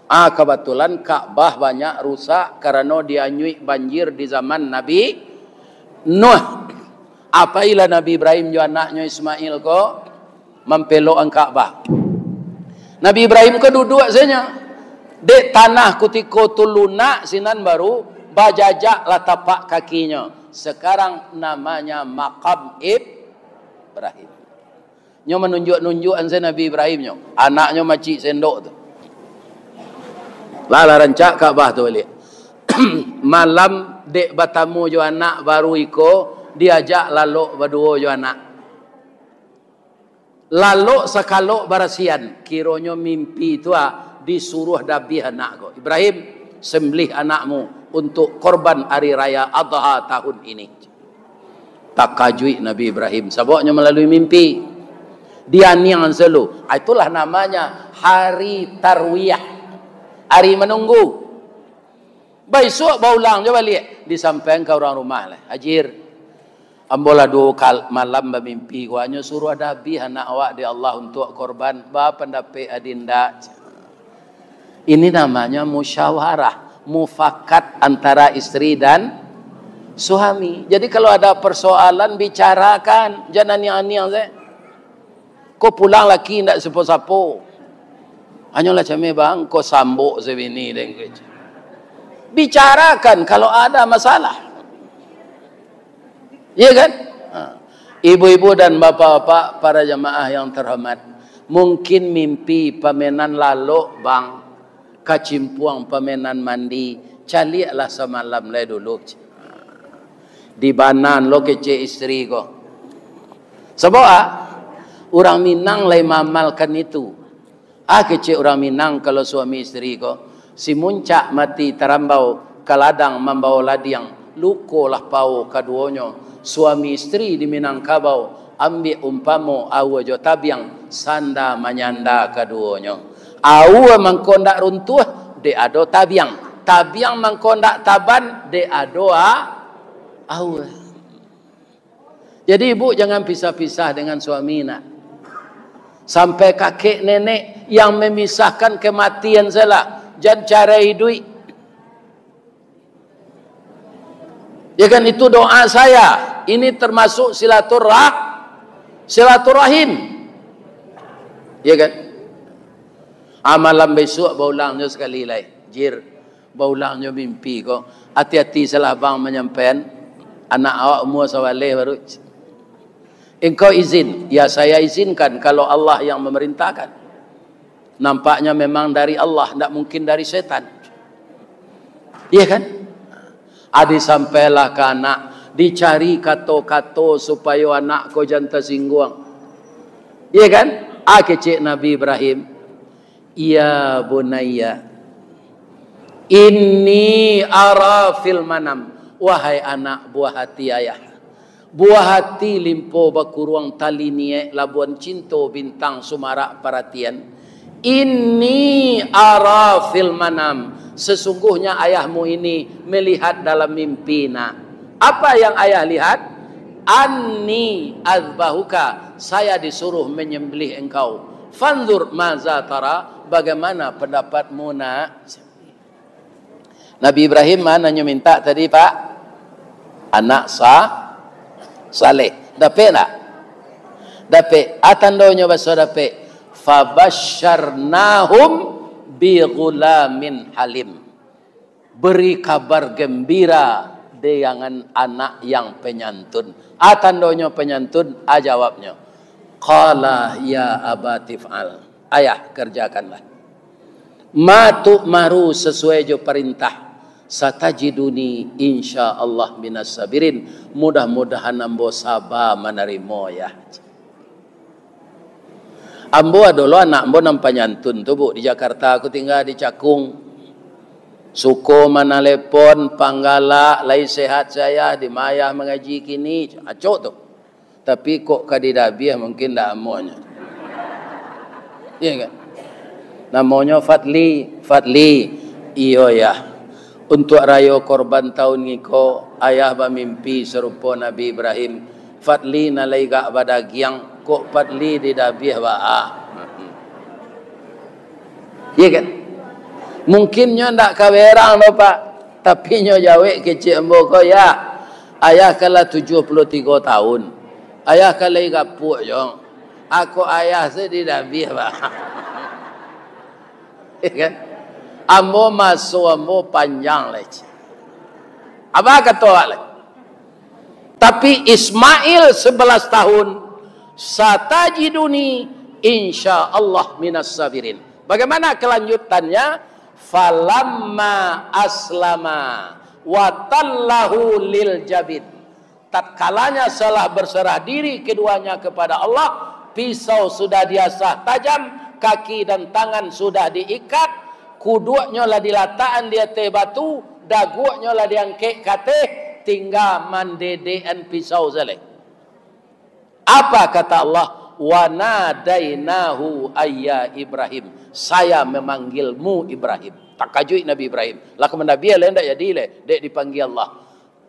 Ah, kabatulan Ka'bah banyak rusak karano dianyuik banjir di zaman Nabi Nuh. Apailah Nabi Ibrahim jo anaknyo Ismail ko mampelokan Ka'bah. Nabi Ibrahim ko duduak sajo. Dek tanah kutiko tu lunak, sinan baru bajajak lah tapak kakinyo. Sekarang namanya Makam Ibrahim. Nyo manunjuak-nunjuak an se Nabi Ibrahim nyo. Anaknyo macik sendok tu. Lah, lah rancak Ka'bah tu baliak. Malam dek batamu jo anak baru iko, diajak lalok baduo jo anak. Lalok sakalok barasian, kironyo mimpi tu, ah, disuruah dabiah anak ko. "Ibrahim, sembelih anakmu untuk korban Hari Raya Adha tahun ini." Takajuik Nabi Ibrahim, sababnyo malalui mimpi. Dianiang selalu. Ah, itulah namanya hari tarwiyah. Hari menunggu. Baisuak baulang jo baliak. Disampaikan ka urang rumah lah. "Hajir, ambo lah duo kal-, malam bamimpi ko, hanyo suruah dabiah anak awak dek Allah untuak korban. Ba pandapek adinda?" Ini namanya musyawarah, mufakat antara isteri dan suami. Jadi, kalau ada persoalan, bicarakan, jan aniang-aniang saja. Ko pulang laki indak sapo-sapo. Hanyolah cameh bang, ko sambok sabini deng ko. Bicarakan kalau ada masalah. Iya kan? Ha. Ibu-ibu dan bapak-bapak, para jamaah yang terhormat, mungkin mimpi pamenan lalok, bang, kacimpuang pamenan mandi, caliaklah samalam lai dulu. Dibanan lo kecek isteri ko. Sabab, ah, urang Minang lai maamalkan itu. Ah, kecek urang Minang, kalau suami isteri ko, si muncak mati tarambau, ka ladang mambao ladiang, lukolah pao kaduonyo. Suami isteri di Minangkabau, ambiak umpamo aua jo tabiang, sanda manyanda kaduonyo. Aua mangko ndak runtuah, dek ado tabiang. Tabiang mangko ndak taban, dek ado a-, aua. Jadi, ibu jangan pisah-pisah dengan suami, nak. Sampai kakek nenek yang memisahkan kematian sajolah. Jan carai iduik. Ya kan, itu doa saya. Ini termasuk silaturah-, silaturahim. Ya kan? Ah, malam besok baulang nyo sakali lai. Jir, baulang nyo mimpi ko. Ati-ati salah bang manyampaian. Anak awak umua sabaleh baru. Engkau izin? Ya, saya izinkan kalau Allah yang memerintahkan. Nampaknya memang dari Allah, ndak mungkin dari setan. Iya kan? Ah, disampailah ka anak, dicari kato-kato supayo anak ko jan tasingguang. Iya kan? Ah, kecek Nabi Ibrahim, "Ya bunayya, inni ara fil manam." Wahai anak buah hati ayah, buah hati limpo bakuruang tali niek labuan cinto bintang sumarak paratian. Inni ara fil manam, sesungguhnya ayahmu ini melihat dalam mimpi, nak. Apa yang ayah lihat? Anni azbahuka, saya disuruh menyembelih engkau. Fanzur maza tara, bagaimana pendapatmu, nak? Nabi Ibrahim ma nan nyo minta tadi, Pak? Anak sa-, saleh. Dapek ndak? Dapek. Ah, tandonyo baso dapek. Fabasyarnahum bi ghulamin halim. Beri kabar gembira dengan anak yang penyantun. Ah, tandonyo penyantun, ah, jawabnyo. Qala ya abati fa'al. Ayah, kerjakanlah. Ma tu'maru, sesuai jo parintah. Satajiduni insyaallah minas sabirin. Mudah-mudahan ambo saba manarimo, ya. Ambo ado lo anak ambo nan panyantun tu, Bu, di Jakarta. Aku tingga di Cakung. Suko manalepon, panggalak, lai sehat saya, di ma ayah mangaji kini. Acok tu. Tapi kok ka didabiah, mungkin ndak amuahnyo. Iya kan? Namonyo Fadli, Fadli. Iyo, Yah. Untuak rayo korban taun ngiko, ayah bamimpi sarupo Nabi Ibrahim. Fadli nan lai gak badagiang, kok Fadli didabiah baa. Iya kan? Mungkin nyo ndak ka berang doh, Pak. Tapi nyo jawek kecek ambo ko, "Ya, ayah kan lah tujuah puluah tigo taun. Ayah kan lai gapuak jo. Ako ayah se didabiah, Pak." Iya kan? Ambo maso ambo panjang lai, cik. Apa kato awak lai? Tapi Ismail sebelas tahun, satajiduni insya Allah minas sabirin. Bagaimana kelanjutannya? Falamma aslama wa tallahu lil jabin. Tatkalanya salah berserah diri keduanya kepada Allah, pisau sudah diasah tajam, kaki dan tangan sudah diikat, kuduaknyo lah dilatakan di ateh batu, daguaknyo lah diangkek ka ateh, tingga mandedekan pisau sajo. Apa kata Allah? "Wa nadainahu ayya Ibrahim." Saya memanggilmu, Ibrahim. Takajuik Nabi Ibrahim. Lah ka mandabiah lai, ndak jadi lai, dek dipanggia Allah.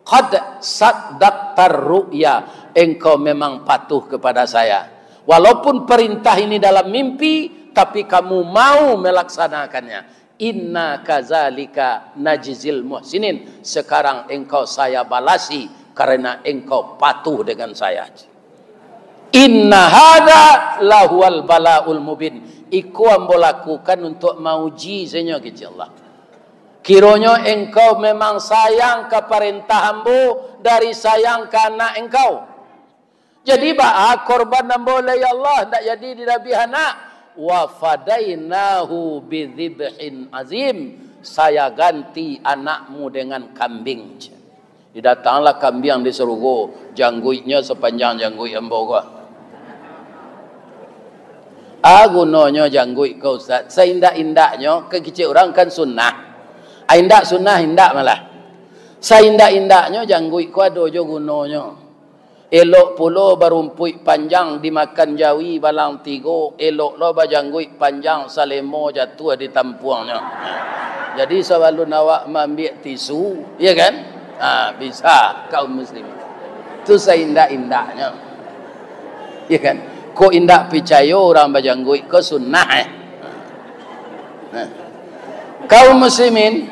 "Qad saddaqtar ru'ya." Engkau memang patuh kepada saya. Walaupun perintah ini dalam mimpi, tapi kamu mau melaksanakannya. "Inna kazalika najzil muhsinin." Sekarang engkau saya balasi karena engkau patuh dengan saya. "Inna hadza lahuwal balaul mubin." Iko ambo lakukan untuk mauji sajo, kecek Allah. Kironyo engkau memang sayang ka parentah ambo dari sayang ka anak engkau. Jadi, baa korban ambo lai, ya Allah, ndak jadi didabiah anak? "Wa fadainahu bidzibhin azim." Saya ganti anakmu dengan kambing. Didatanglah kambiang di sarugo, jangguiknyo sapanjang jangguik ambo ko. Ah, gunonyo jangguik ko, Ustaz? Saindak-indaknyo, ka kicik urang kan sunnah. Ah, indak sunnah, indak malah. Saindak-indaknyo jangguik ko ado jo gunonyo. Elok pulo barumpuik panjang dimakan jawi balang tigo, elok lo bajangguik panjang salemo jatuah di tampuangnyo. Jadi sabalun awak maambiak tisu, ya kan? Ha, bisa kaum muslimin. Tu saindak-indaknyo. Ya kan? Kok indak picayo urang bajangguik ko sunnah, eh? Nah. Kaum muslimin,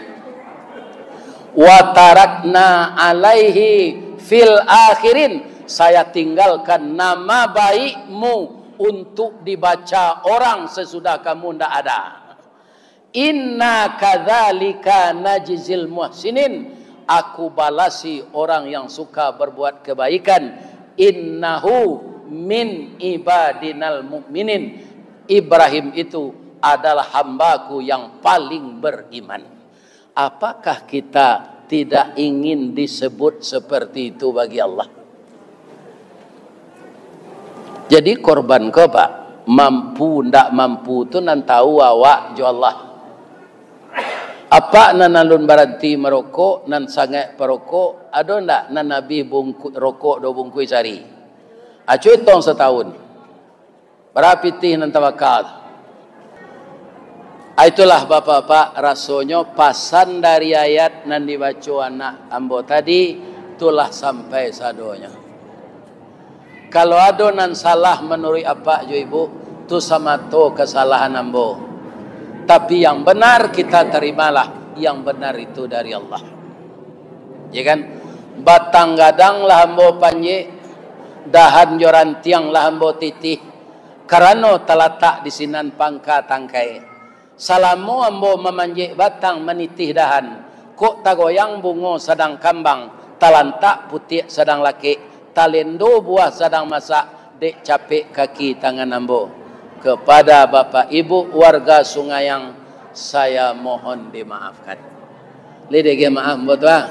wa tarakna alaihi Fil akhirin, saya tinggalkan nama baikmu untuk dibaca orang sesudah kamu ndak ada. Inna kadzalika najzil muhsinin, aku balasi orang yang suka berbuat kebaikan. Innahu min ibadinal mu'minin, Ibrahim itu adalah hambaku yang paling beriman. Apakah kita tidak ingin disebut seperti itu bagi Allah? Jadi korban ko, Pak, mampu ndak mampu tu nan tahu awak jo Allah. Apak nan alun baranti marokok, nan sangaik parokok, ado ndak nan abih bungku-, rokok duo bungkuih sahari? Acuah itong satahun. Bara pitih nan tabaka tu? Ah, itulah, Bapak-bapak, rasonyo pasan dari ayat nan dibaco anak ambo tadi, tu lah sampai sadonyo. Kalau ado nan salah manuruik apak jo ibu, tu samato kasalahan ambo. Tapi yang benar kita terimalah, yang benar itu dari Allah. Ya kan? Batang gadang lah ambo panjek, dahan jo rantiang lah ambo titih, karano talatak di sinan pangka tangkai. Salamo ambo mamanjek batang, manitih dahan, kok tagoyang bungo sadang kambang, talantak putiak sadang lakek, talendo buah sadang masak, dek capek kaki tangan ambo. Kepada Bapak Ibu warga Sungayang, saya mohon dimaafkan. Lai dek maaf ambo tu, ah.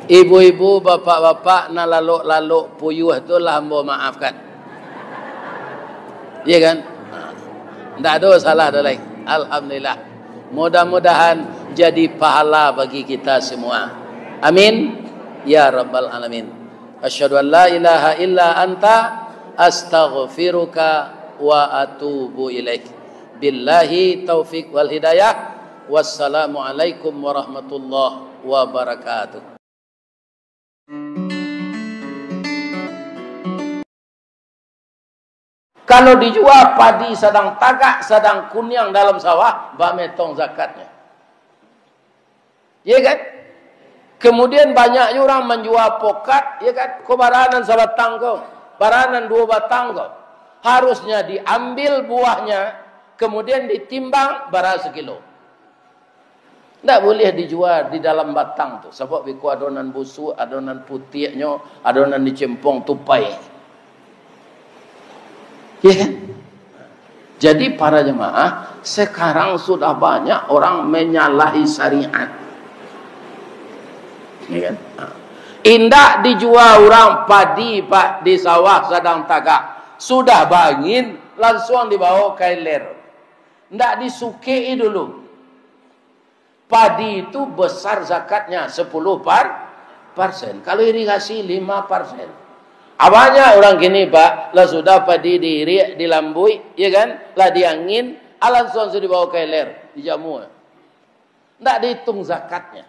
Ibu-ibu, bapak-bapak, nan lalok-lalok puyuah tu lah ambo maafkan. Iya kan? Ha. Ndak ado salah dah lai. Alhamdulillah. Mudah-mudahan jadi pahala bagi kita semua. Amin. Ya Rabbal Alamin. Asyhadu an la ilaha illa anta, astaghfiruka wa atubu ilaik. Billahi taufik wal hidayah. Wassalamualaikum warahmatullahi wabarakatuh. Kalau dijua padi sadang tagak, sadang kuniang dalam sawah, bametong zakatnyo. Iya kan? Kemudian banyak juo urang manjua pokat, iya kan? Ko bara nan sabatang ko, bara nan duo batang ko. Harusnya diambil buahnya, kemudian ditimbang bara sakilo. Ndak buliah dijua di dalam batang tu, sabab beko ado nan busuak, ado nan putiaknyo, ado nan dicempong tupai. Ya kan? Jadi para jemaah, sekarang sudah banyak orang menyalahi syariat. Ya kan? Ha. Indak dijua urang padi, Pak, di sawah sadang tagak. Sudah baangin, lansuang dibawo ka ilir. Ndak disukek-i dulu. Padi itu besar zakatnya, sepuluh par-, persen. Kalau irigasi, lima persen. Ah, banyak urang kini, Pak, lah sudah padi diiriak, dilambuik, ya kan? Lah diangin, ah, lansuang sudah dibawo ka ilir, dijamua. Ndak dihitung zakatnya.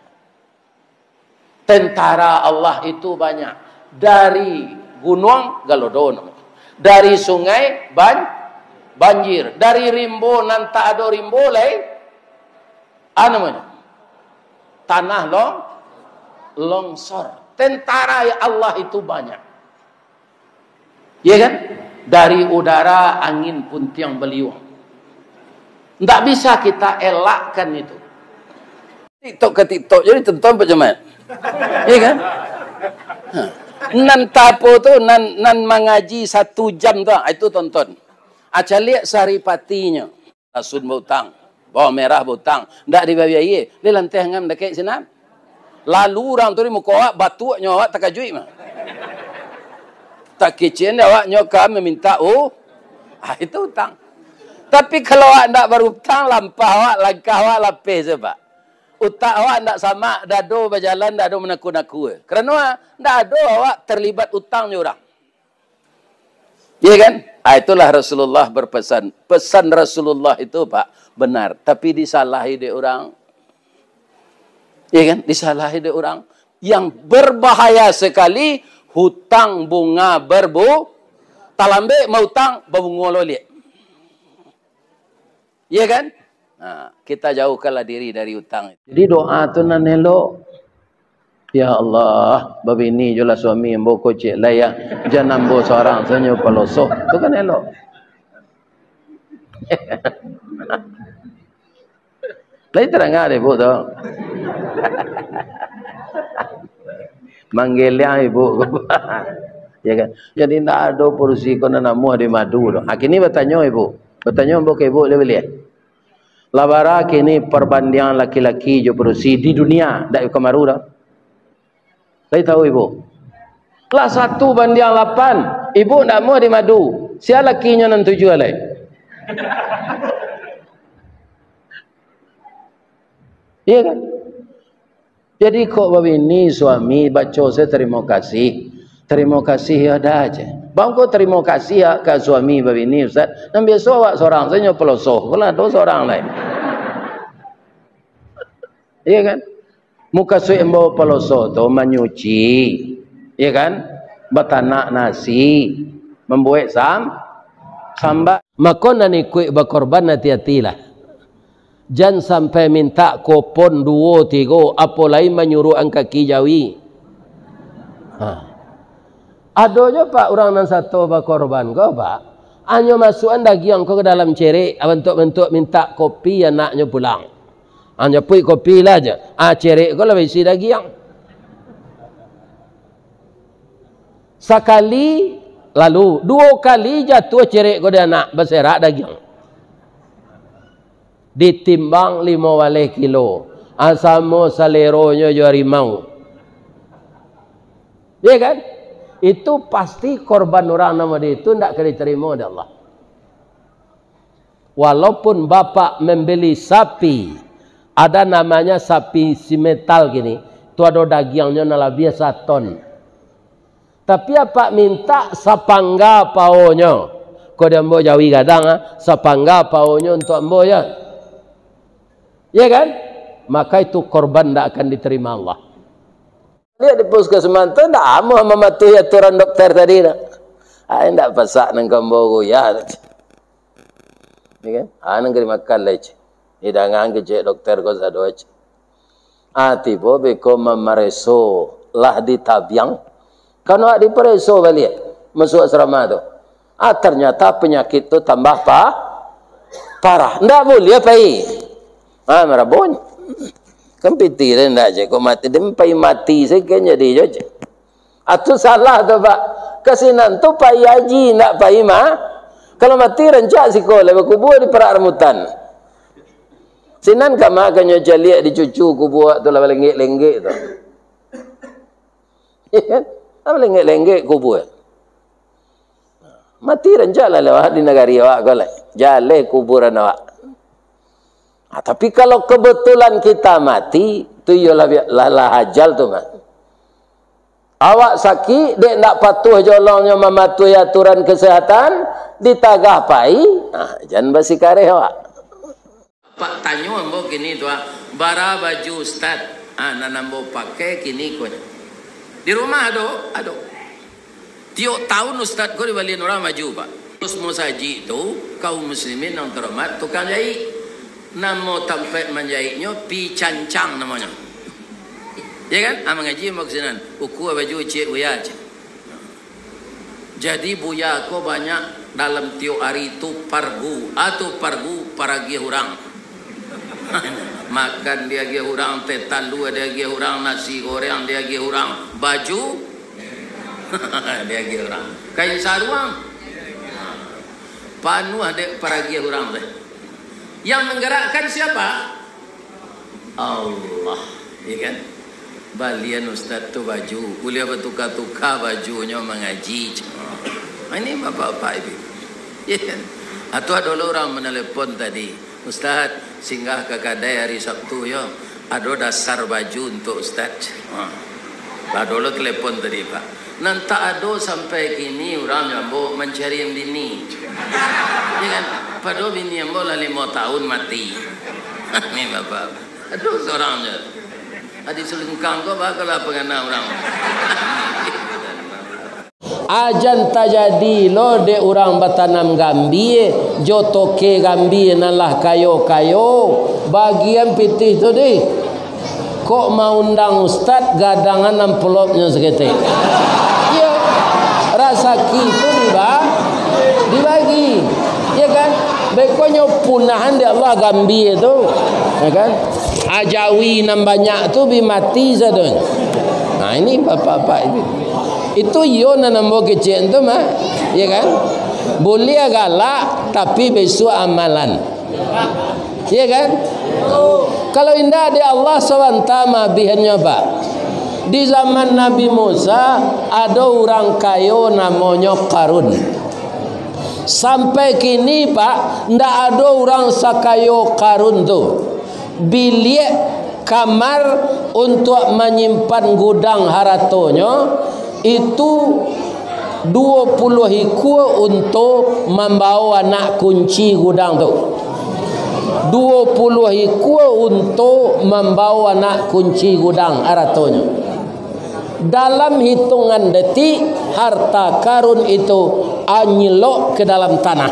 Tentara Allah itu banyak. Dari gunuang, galodo namonyo. Dari sungai, ban-, banjir. Dari rimbo nan tak ado rimbo lai, ah, namonyo, tanah long-, longsor. Tentara Allah itu banyak. Ya kan? Dari udara, angin, puntiang baliuang. Ndak bisa kita elakkan itu. TikTok ka TikTok, jadi tonton Pak Camat. Ya kan? Ha. Nan tapo tu, nan, nan mangaji satu jam tu, ah, itu tonton. Ah, caliak saripatinyo. Lasun bautang, bawang merah bautang, ndak dibabiayie, di lanteh ngam dakek sinan. Lalu urang tu di muko awak, batuaknyo awak takajuik mah. Takecek awak nyo ka mamintak, oh, ah, itu utang. Tapi kalau awak ndak barutang, lampah awak, langkah awak lapeh se, Pak. Utak awak ndak samak, dado bajalan, dado manaku-naku. Karano, ah, ndak ado awak terlibat utang jo urang. Iya kan? Ah, itulah Rasulullah berpesan. Pesan Rasulullah itu, Pak, benar. Tapi disalahi dek urang. Iya kan? Disalahi dek urang. Yang berbahaya sekali, hutang bunga berbu-, talambek mautang, babungo loliak. Iya kan? Nah, kita jauhkanlah diri dari utang. Jadi doa tu nan elok. Ya Allah, babini jo lah suami ambo ko ciek lai, ya. Jan ambo sorang sajo paloso. Tu kan elok. Lai tadanga dek ibu tu. Manggeliang ibu. Ya kan? Jadi ndak ado padusi ko nan namuah di madu tu. Ha, kini batanyo ibu. Batanyo ambo ka ibu lai buliah. Lah bara kini parbandiangan laki-laki jo padusi di dunia, ndak ka maru doh. Lai tahu ibu? Lah satu bandiang lapan, ibu ndak namuah di madu. Sia lakinyo nan tujuah lai? Iya kan? Jadi kok babini suami baco se tarimo kasih. Tarimo kasih yo dah je. Bang ko tarimo kasih ya ka suami babini, Ustaz. Nan biaso awak sorang sajo paloso. Ko lah ado sorang lai. Iya kan? Mukasuik ambo paloso tu manyuci. Iya kan? Batanak nasi. Mambuek sam-, samba. Mako nan ikuik bakorban ati-atilah. Jan sampai mintak kopon duo tigo, apo lai manyuruakan kaki jawi. Ha. Ado jo, Pak, urang nan sato bakorban ko, Pak. Anyo masuakan dagiang ko ka dalam cerek, bantuak-bantuak mintak kopi anaknyo pulang. Anyo puik kopi lah je. Ah, cerek ko lah baisi dagiang. Sakali, lalu duo kali jatuah cerek ko di anak, baserak dagiang. Ditimbang limo baleh kilo. Ah, samo saleronyo jo harimau. Iya kan? Itu pasti korban urang nan model itu ndak ka ditarimo dek Allah. Walaupun bapak membeli sapi, ada namanya sapi simental kini, tu ado dagiangnyo nan labiah saton. Tapi apak mintak sapangga paonyo, ko di ambo jawi gadang, ah, sapangga paonyo untuak ambo, ya. Ya kan? Maka itu korban ndak akan diterima Allah. Liek di puskesmas tu ndak amuah mamatuhi aturan dokter tadi tu. Ai, ndak pasak nan ka ambo ko, ya. Ya kan? Ah, nan ka dimakan lai, cik. Hidangan kecek dokter ko sado, cik. Ah, tibo beko mamareso lah ditabiang. Kan awak dipareso baliak masuak asrama tu. Ah, ternyata penyakit tu tambah pa-, parah. Ndak buliah pai. Ah, marabonyo. Kan pitih tu ndak je, kok mati. Dia pai mati saja kan jadi je. Ah, tu salah tu, Pak. Ka sinan tu pai haji, ndak pai ma-, kalau mati rancak siko lah bakubua di parak rambutan. Sinan ka ma kanyo caliak di cucu kubua tu lah balenggek-lenggek tu. Ya kan? Lah balenggek-lenggek kubua. Mati rancak lah lewat di nagari awak ko lah. Jaleh kuburan awak. Ah, tapi kalau kebetulan kita mati, tu iyolah bi-, lah, lah ajal tu, Mak. Awak sakik, dek ndak patuah jolongnyo mamatuhi aturan kesehatan, ditagah pai, ah, jan basikareh awak. Pak tanyo ambo kini tu, ah, bara baju ustaz, ah, nan ambo pakai kini ko nyo. Di rumah ado? Ado. Tiok taun ustaz ko dibalian urang baju, Pak. Terus musajik tu, kaum muslimin nan terhormat, tukang jaik. Namo tampek manjaiknyo, Pi Cancang namonyo. Ya kan? Ah, mangaji ambo ka sinan. Ukua baju ciek buya, ciek. Jadi buya ko banyak dalam tiok ari tu pargu. Ah, tu pargu paragiah urang. Makan diagiah urang, teh talua diagiah urang, nasi goreng diagiah urang, baju diagiah urang. Kain saruang panuah dek paragiah urang teh. Yang menggerakkan siapa? Allah, ya kan? Balian ustaz tu baju, buliah batuka-tuka bajunyo mangaji. Ah, ini bapak-bapak ibu. Ya kan? Atau ado lo urang menelepon tadi, "Ustaz, singgah ka kadai hari Sabtu yo, ado dasar baju untuk ustaz." Ah. Ado lo telepon tadi, Pak. Nan tak ado sampai kini urang jo ambo mancari bini. Ya kan? Padahal bini ambo lah limo taun mati. Ni bapak. Aduh, sorang je. Adi Sulingkang ko bakalah pangana urang. Ajan tajadi lo dek urang batanam gambia, jo toke gambia nan lah kayo-kayo, bagian pitih tu dih. Kok maundang ustad, gadangan amplopnyo saketek. Iyo, rasaki tu diba-, dibagi. Iyo kan? Bekonyo punahan dek Allah gambia tu. Iyo kan? Ajawi nan banyak tu bi mati sadonyo. Nah, ini bapak-bapak itu. Itu iyo nan ambo kecek tu mah. Iyo kan? Buliah galak, tapi bisuak amalan. Iya kan? Kalau indak, dek Allah sabanta mabihannyo, Pak. Di zaman Nabi Musa, ado urang kayo namonyo Karun. Sampai kini, Pak, ndak ado urang sakayo Karun tu. Biliak kamar untuak manyimpan gudang haratonyo, itu duo puluah ikua unto mambao anak kunci gudang tu. Duo puluah ikua unto mambao anak kunci gudang haratonyo. Dalam hitungan detik, harta Karun itu anyelok ke dalam tanah.